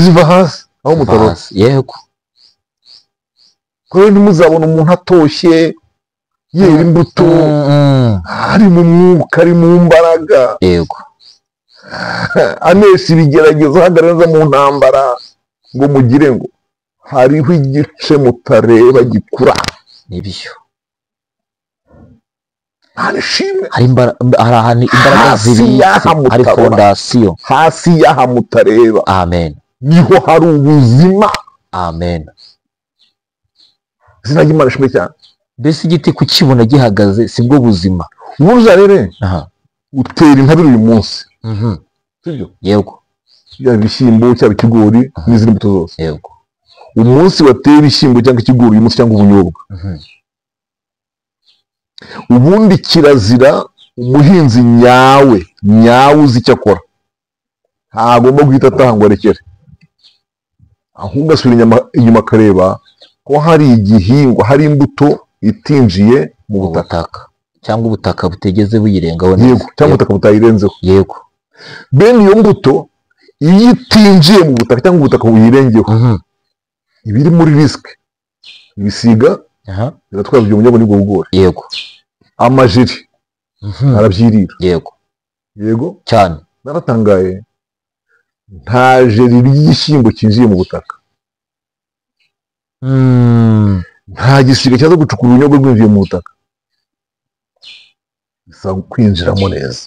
ziva hasi aho mutareba. Yego. Kuko ntimuzabona umuntu atoshye yera imbuto, ari mu mwuka, ari mu mbaraga. Yego. Anesha ibigeragezo, ahagarara mu ntambara, ngo mugire ngo hariho igice mutareba gikura. Nibyo. Hari ahantu imbaraga zibitse, hari fondasiyo hasi y'aha mutareba. Amen. Niho hari ubuzima. Amen. Izina ry'Imana rishimwe cyane. Mbese igiti kukibona gihagaze sibwo buzima. Burya rero utera intabire uyu munsi. Sibyo? Yego. Yaba ibishyimbo cyaba ikigori n'izindi mbuto zose. Yego. Umunsi watera ibishyimbo cyangwa ikigori uyu munsi cyangwa ubunyobwa, ubundi kirazira umuhinzi nyawe nyawe uzi icyo akora ntagomba guhita ataha ngo arekere, ahubwo asubira inyuma akareba ko hari igihingwa, hari imbuto itinjiye mu butaka cyangwa ubutaka butegeze buyirengaho neza. Yego, cyangwa ubutaka butayirenzeho. Yego. Bene iyo mbuto iyo itinjiye mu butaka cyangwa ubutaka buyirengeho, ibiri muri risike, ibisiga biratwara ibyo bunyobwa n'ubwo bugori. Yego. Amajeri arabyirira. Yego. Yego cyane. Naratangaye, nta jeri ry'igishyimbo cyinjiye mu butaka. Nta gisiga cyaza gucukura ubunyobwa bwinjiye mu butaka, bisaba kwinjiramo neza.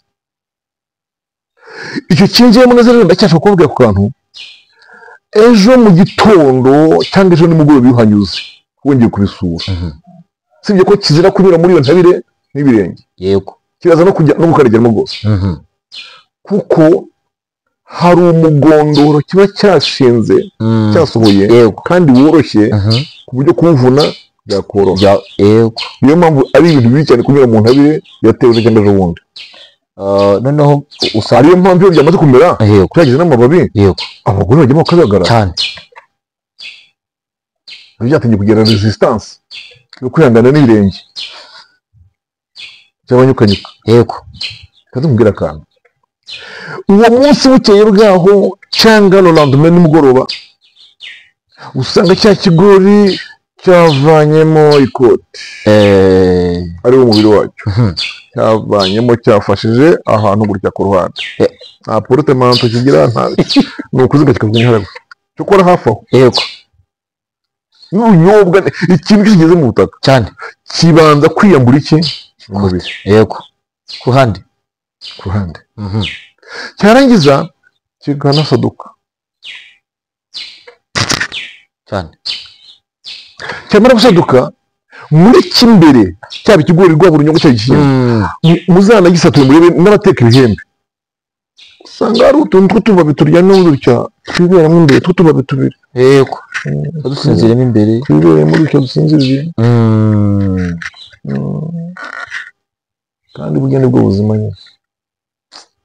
Icyo cyinjiyemo neza rero ndacyashaka kubabwira ku kantu. Ejo mu gitondo cyangwa ejo nimugoroba iyo uhanyuze wongeye kubisura, sibye ko kizira kunyura muri iyo ntabire n'ibirenge. Yego. Kiraza no kujya no gukaregeramo rwose, kuko hari umugondoro kiba cyashinze cyasohoye kandi woroshye ku buryo kuwuvuna byakoroha. Yego. Niyo mpamvu ari ibintu bibi cyane kunyura mu ntabire yatewe cyangwa ejo bundi. Noneho usanga ariyo mpamvu iyo byamaze kumera byageze n'amababi, abagore bajyamo bakabagara cyane, byatangiye kugira resistance yo kwihangana n'ibirenge cy'abanyukanyuka. Yego. Kaza akantu. Uwo munsi bukeye bwaho cyangwa le lendemain nimugoroba, usanga cya kigori cyavanyemo ikoti, ari wo mubiri wacyo, cyavanyemo cyafashije ahantu gutya ku ruhande, nta portemanto kigira, nta ni ukuziga kikavunya hariya cyokora hafi aho. Yego. N'ubunyobwa, ikintu kigeze mu butaka cyane kibanza kwiyambura iki umubiri. Yego. Ku ruhande. Ku ruhande. Cyarangiza kikanasaduka cyane. Cyamara gusaduka muri kimbere cyaba ikigori rwaba urunyogwe cyaba igishyimbo, muzanagisature murebe n'abateka ibihembe, usanga hari utuntu tw'utubabi turyamye gutya twiberamo imbere, tw'utubabi tubiri. Yego. Dusinziremo imbere, twiberemo gutya dusinziriye. Kandi burya nibwo buzima nyine.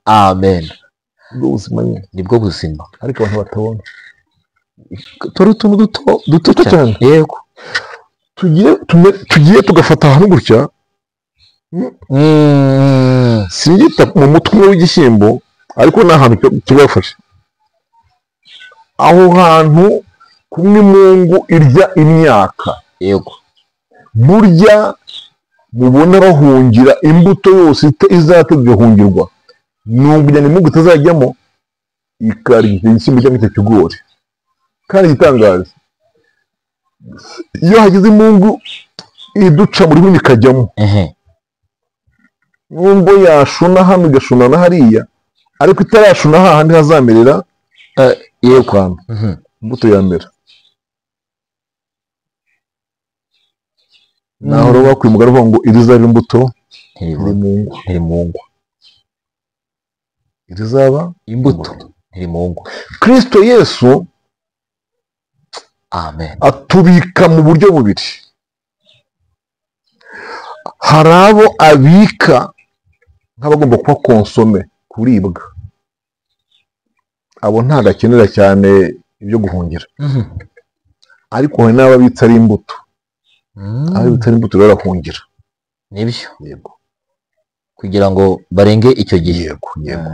Amen. Nibwo buzima nyine. Nibwo buzima. Ariko abantu batabona. Turi utuntu duto duto cyane. Yego. Tugiye tugafata ahantu gutya, singita mu mutwe w'igishyimbo, ariko ni ahantu kibafashe. Aho hantu kumwe imungu irya imyaka. Yego. Burya mubona bahungira imbuto yose izategahungirwa, nubwo imungu itazajyamo ikarya igishyimbo cyangwa icyo kigori. Kandi igitangaje, iyo hagize imungu iduca muri bimwe ikajyamo, nubwo yashuna hano igashuna na hariya, ariko itarashuna hahandi hazamerera Yego. Imbuto yamera. Naho rero bakwiye umugani uvuga ngo irizaba imbuto ntirimungwa, irizaba imbuto ntirimungwa. Kristo Yesu Amen. Atubika mu buryo bubiri. Hari abo abika nk'abagomba kuba konsome, kuribwa, abo ntabwo akenera cyane ibyo guhungira. Ariko hari n'ababitsa ari imbuto. Ababitsa ari imbuto rero barahungira. Nibyo. Yego. Kugira ngo barenge icyo gihe. Yego, yego.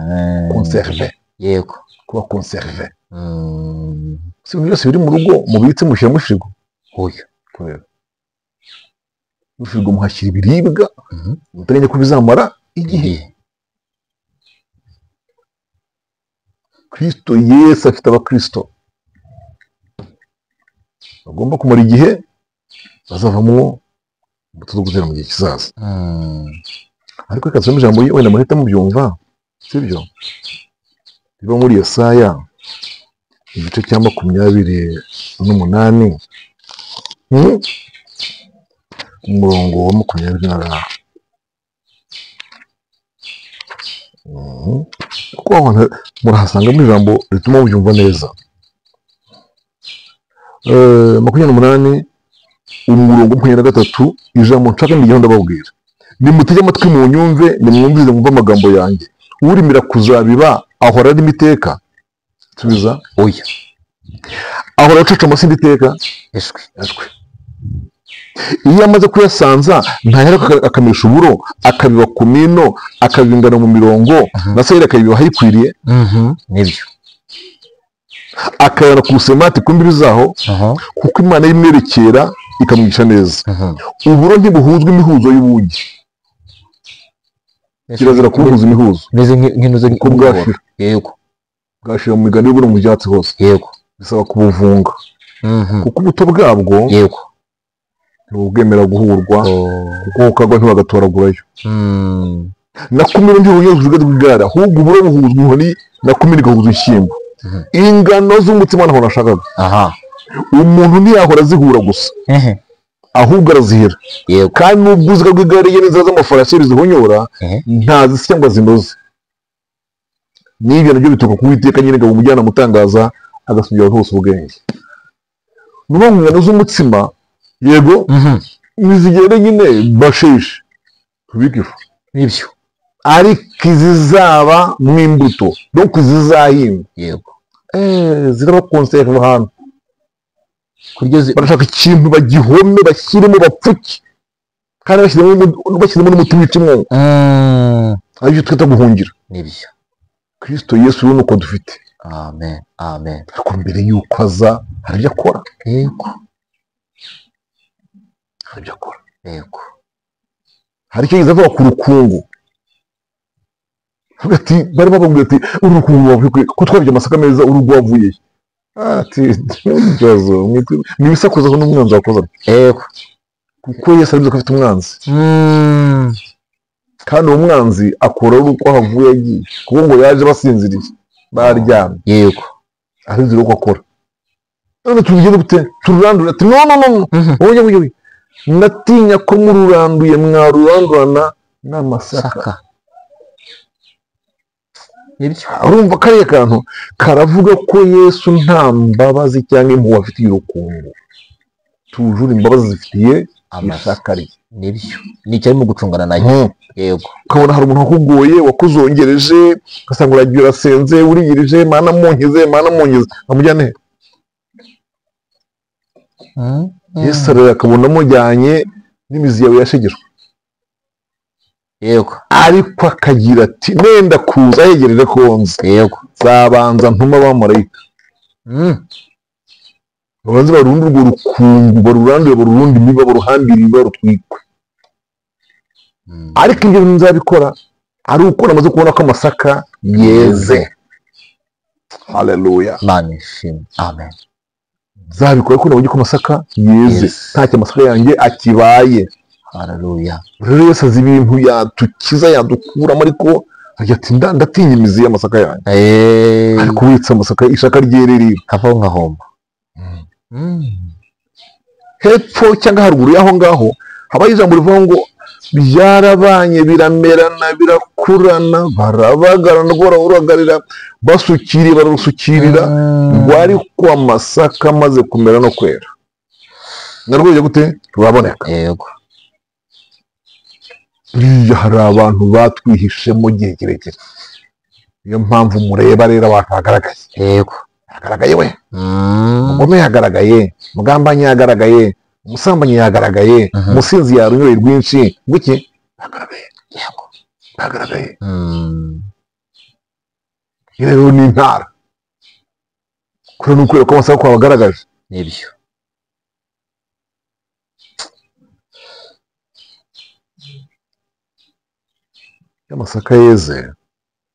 Conserve. Yego. Kuba conserve. Si ibintu byose biri mu rugo mubitse mushyira muri firigo. Oya. Kubera muri firigo muhashyira ibiribwa muteganya ko bizamara igihe. Kristo Yesu afite abakristo bagomba kumara igihe, bazavamo imbuto zo gutera mu gihe kizaza. Ariko reka tusome ijambo wenda muhita mubyumva, sibyo? Riba muri Yesaya igice cya 28, umurongo wa 20. Kuko murahasangamo ijambo rituma mubyumva neza. 28 umurongo 23, ijambo nshaka ngiye ndababwira. Nimutege amatwi mu nyumve, nimwumvirize mwumve amagambo yanjye. Urimira kuzabiba ahora arimo iteka. Subiza. Oya. Ahora acuca amasinde iteka. Eshwi. Eshwi. Iyo amaze kuyasanza ntahera akamisha uburo, akabiba ku mino, akabingana mu mirongo, na sayiri akabiba ahayikwiriye. Nibyo. Akayana ku busemati ku mbibi zaho, kuko Imana imwerekera ikamwigisha neza. Uburo ntibuhuzwa imihuzo y'ubugi. Kirazira kubuhuza imihuzo. Meze nk'inuze kuko bwashira. Yego. Bwashira mu migani y'uburo mu byatsi hose. Yego. Bisaba kubuvunga. Kuko ubuto bwabwo yego ntibwemera guhurwa, kuko kagwa ntibagatoragurayo. Na kumira ntibuhuzwa rw'igare, ahubwo uburo buhuzwa inkoni, na kumira igahuza inshyimbo. Ingano z'umutsima ntaho nashakaga. Umuntu ntiyahora azihura gusa, ahubwo arazihera. Yego. Kandi n'ubwo uziga rw'igare ye n'inzira z'amafarasi zihonyora, ntazisya ngo azinoze. N'ibyo nabyo bituruka ku Uwiteka nyine, ngo umujyana mutangaza agasubiza hose ubwenge. Ni ukuvuga ngo ingano z'umutsima, yego, nizigere nyine basheshe tubike ifu. Nibyo. Ariko izizaba mu imbuto, donc izizahingwa, yego, ziraba conserve ahantu. Kuryo barashaka ikintu bagihome, bashyiremo, bapfuke, kandi bashyiremo n'umuti wica umwungu, aribyo twita guhungira. Nibyo. Kristo Yesu rero nuko dufite. Amen. Amen. Ariko mbere y'uko aza hari ibyo akora. Yego. Hari ibyo akora. Yego. Hari icyo yigeze avuga ku rukungu. Avuga ati, bari bababwira ati uru rukungu wavuye ko twabye amasaka meza, urugo wavuye. Ati ikibazo ni ibisakuza n'umwanzi wakoze. Yego. Kuko Yesu arabizi ko afite umwanzi. Kandi uwo mwanzi akora uko ahavuye agiye, kuko ngo yaje basinziriye baryamye. Yego. Arinzira uko akora. None tubigire gute? Tururandura ati no no no. Oya oya oya. Ndatinya ko mururanduye mwarurandurana n'amasaka. Nibyo. Urumva kariya kantu karavuga ko Yesu nta mbabazi cyangwa impuhwe afitiye urukungu. Tujure imbabazi zifitiye isaka rye. Nibyo. Nicyo arimo gucungana nayo. Yego. Ukabona hari umuntu wakugoye, wakuzongereje, ugasanga uragiye urasenze, uriyirije, Mana munkize, Mana munkize, amujyane he? Yesu ararira akabona amujyanye n'imizi yawe yashegeshwe. Yego. Ariko akagira ati nenda kuza yegerere konza. Yego. Nzabanza ntuma abamarayika. Babanze barunde urwo rukungu, barurandure, barurundi imiba, baruhambire imiba, barutwikwe. Ariko ibyo bintu nzabikora ari uko namaze kubona ko amasaka yeze. Haleluya. Imana ishimwe. Amen. Nzabikora ko nabonye ko amasaka yeze, ntacyo amasaka yanjye akibaye. Haleluya. Rero Yesu azi ibintu yadukiza, yadukuramo, ariko agira ati ndatinya imizi y'amasaka yanjye. Ariko witse amasaka ishaka ryererera kavaho nkahomba. Hepfo cyangwa haruguru y'aho ngaho habaho ijambo rivuga ngo Byarabanye biramerana birakurana, barabagarana rwarauragarira, basukiriye bararusukirira, rwari kwa masaka maze kumera no kwera. Narwo bijya gute? Ruraboneka. Yego. Buriya hari abantu batwihishemo igihe kirekire. Niyo mpamvu mureba rero abantu bagaragaye. Yego. Yagaragaye we. Umugome yagaragaye, umugambanyi yagaragaye, umusambanyi yagaragaye, umusinzi yarunyoye rwinshi, guki? Yagaragaye. Yego. Yagaragaye. Rero ni intara. Kuri nuko ko amasaka kwabagaragaje. Nibyo. Amasaka yeze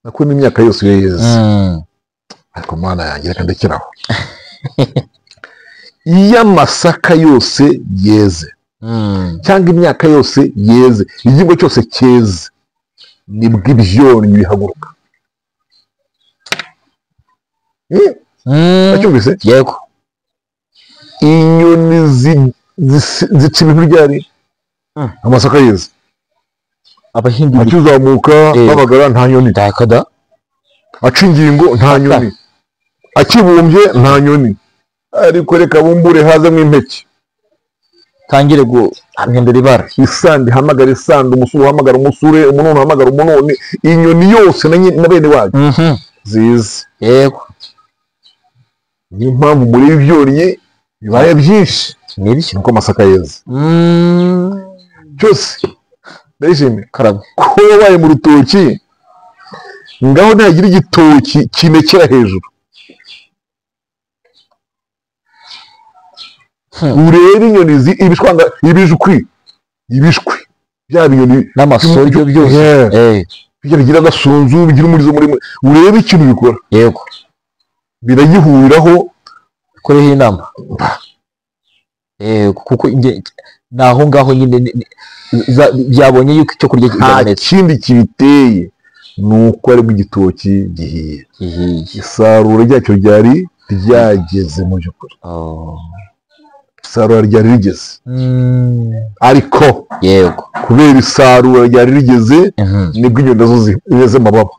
nako n'imyaka yose yeze. Ariko Mana yanjye reka ndekeraho. Iyo amasaka yose yeze cyangwa imyaka yose yeze, igihingwa cyose cyeze, nibwo ibyonnyi bihaguruka. Acyumvise? Yego. Inyoni zica ibintu ryari? Amasaka yeze. Abahinzi akizamuka babagara nta nyoni, ndakada aca ingingo nta nyoni, akibumbye nta nyoni, ariko reka bumbure hazemo impeke, tangire guhindura ibara, isandi hamagara isandi, umusure uhamagara umusure, umunoni uhamagara umunoni, inyoni yose na bene wayo zize. Yego. Niyo mpamvu muri ibyonnyi bibaye byinshi, nibyo nuko amasaka yeze cyose. Ndayishimiye ko wabaye mu rutoki, ngaho ntagira igitoki kinekera hejuru. Urebe inyoni ibishwanga, ibijwi, ibishwi bya binyoni n'amasoryo byose, bijya bigira agasunzu, bigira umurizo muremure, urebe ikintu bikora. Yego. Biragihuriraho koreho inama. Yego, kuko naho ngaho nyine byabonye yuko icyo kurya nta kindi kibiteye nuko ari igitoki gihiye. Isarura ryacyo ryari ryageze mu by'ukuri. Isarura ryari rigeze. Ariko yego, kubera isarura ryari rigeze, nibwo inyoni nazo zimeze amababa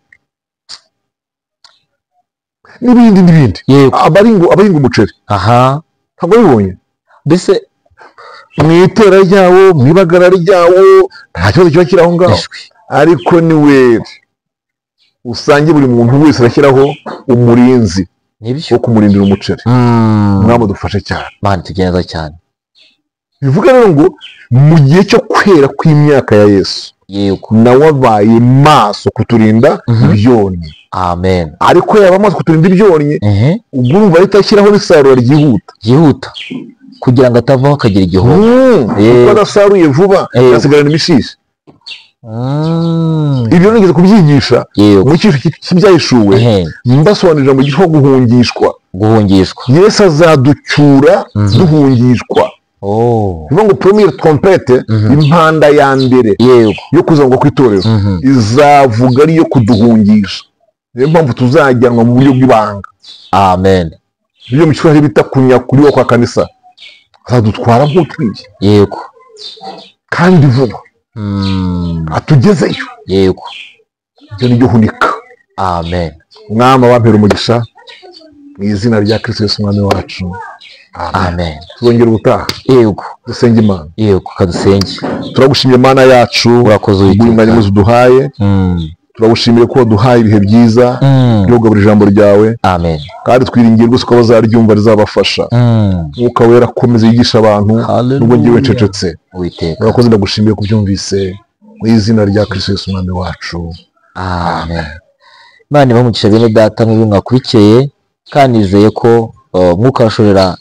n'ibindi n'ibindi. Abahinga umuceri, ntabwo bibonye mbese mu itera ryawo, mu ibagara ryawo, nta kibazo kiba kiri aho ngaho. Ariko ni wera usange buri muntu wese arashyiraho umurinzi wo kumurindira umuceri. Mwami dufashe cyane, Mana tugenza cyane. Bivuga rero ngo mu gihe cyo kwera kw'imyaka ya Yesu, yego, nawe abaye maso kuturinda ibyonnyi. Amen. Ariko yaba amaso kuturinda ibyonnyi, ubwo urumva ahita ashyiraho n'isarura ryihuta ryihuta, kugira ngo atavaho akagira igihombo. Kuko adasaruye vuba yasigarana imishishi. Ibyo nigeze kubyigisha mu cyiciro cy'ibyahishuwe, mbasobanurira mu gihe cyo guhungishwa. Guhungishwa. Yesu azaducyura duhungishwa. Bivuga ngo première trompette, impanda ya mbere yo kuzangwa kw'itorero, izavuga ari iyo kuduhungisha. Niyo mpamvu tuzajyanwa mu buryo bw'ibanga. Amen. Ibyo mu cyubahiro bita kunyakuriwa kwa kanisa, azadutwara nk'utwiye. Yego. Kandi vuba. Atugezeyo. Yego. Ibyo ni byo hunika. Amen. Mwami abampera umugisha mu izina rya Kristo Yesu Umwami wacu. Amen. Tuzongera ubutaha. Yego. Dusenge Imana. Yego, kadusenge. Turagushimye Mana yacu, urakoze Uwiteka, mwanya uduhaye. Turagushimiye ko waduhaye ibihe byiza byo kugabura ijambo ryawe. Amen. Kandi twiringiye rwose ko bazaryumva rizabafasha. Mwuka wera akomeze yigisha abantu nubwo ngiye ncecetse. Uwiteka, urakoze, ndagushimiye kubyumvise mu izina rya Kristo Yesu Umwami wacu. Amen. Imana ibahe bene data mwebwe mwakurikiye, kandi nizeye ko Mwuka arashorera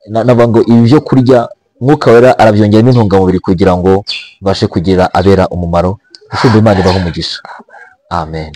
navuga ngo ibi byo kurya Mwuka wera arabyongeramo intungamubiri kugira ngo bibashe kugira abera umumaro. Ushumba Imana ibahe umugisha. Amen.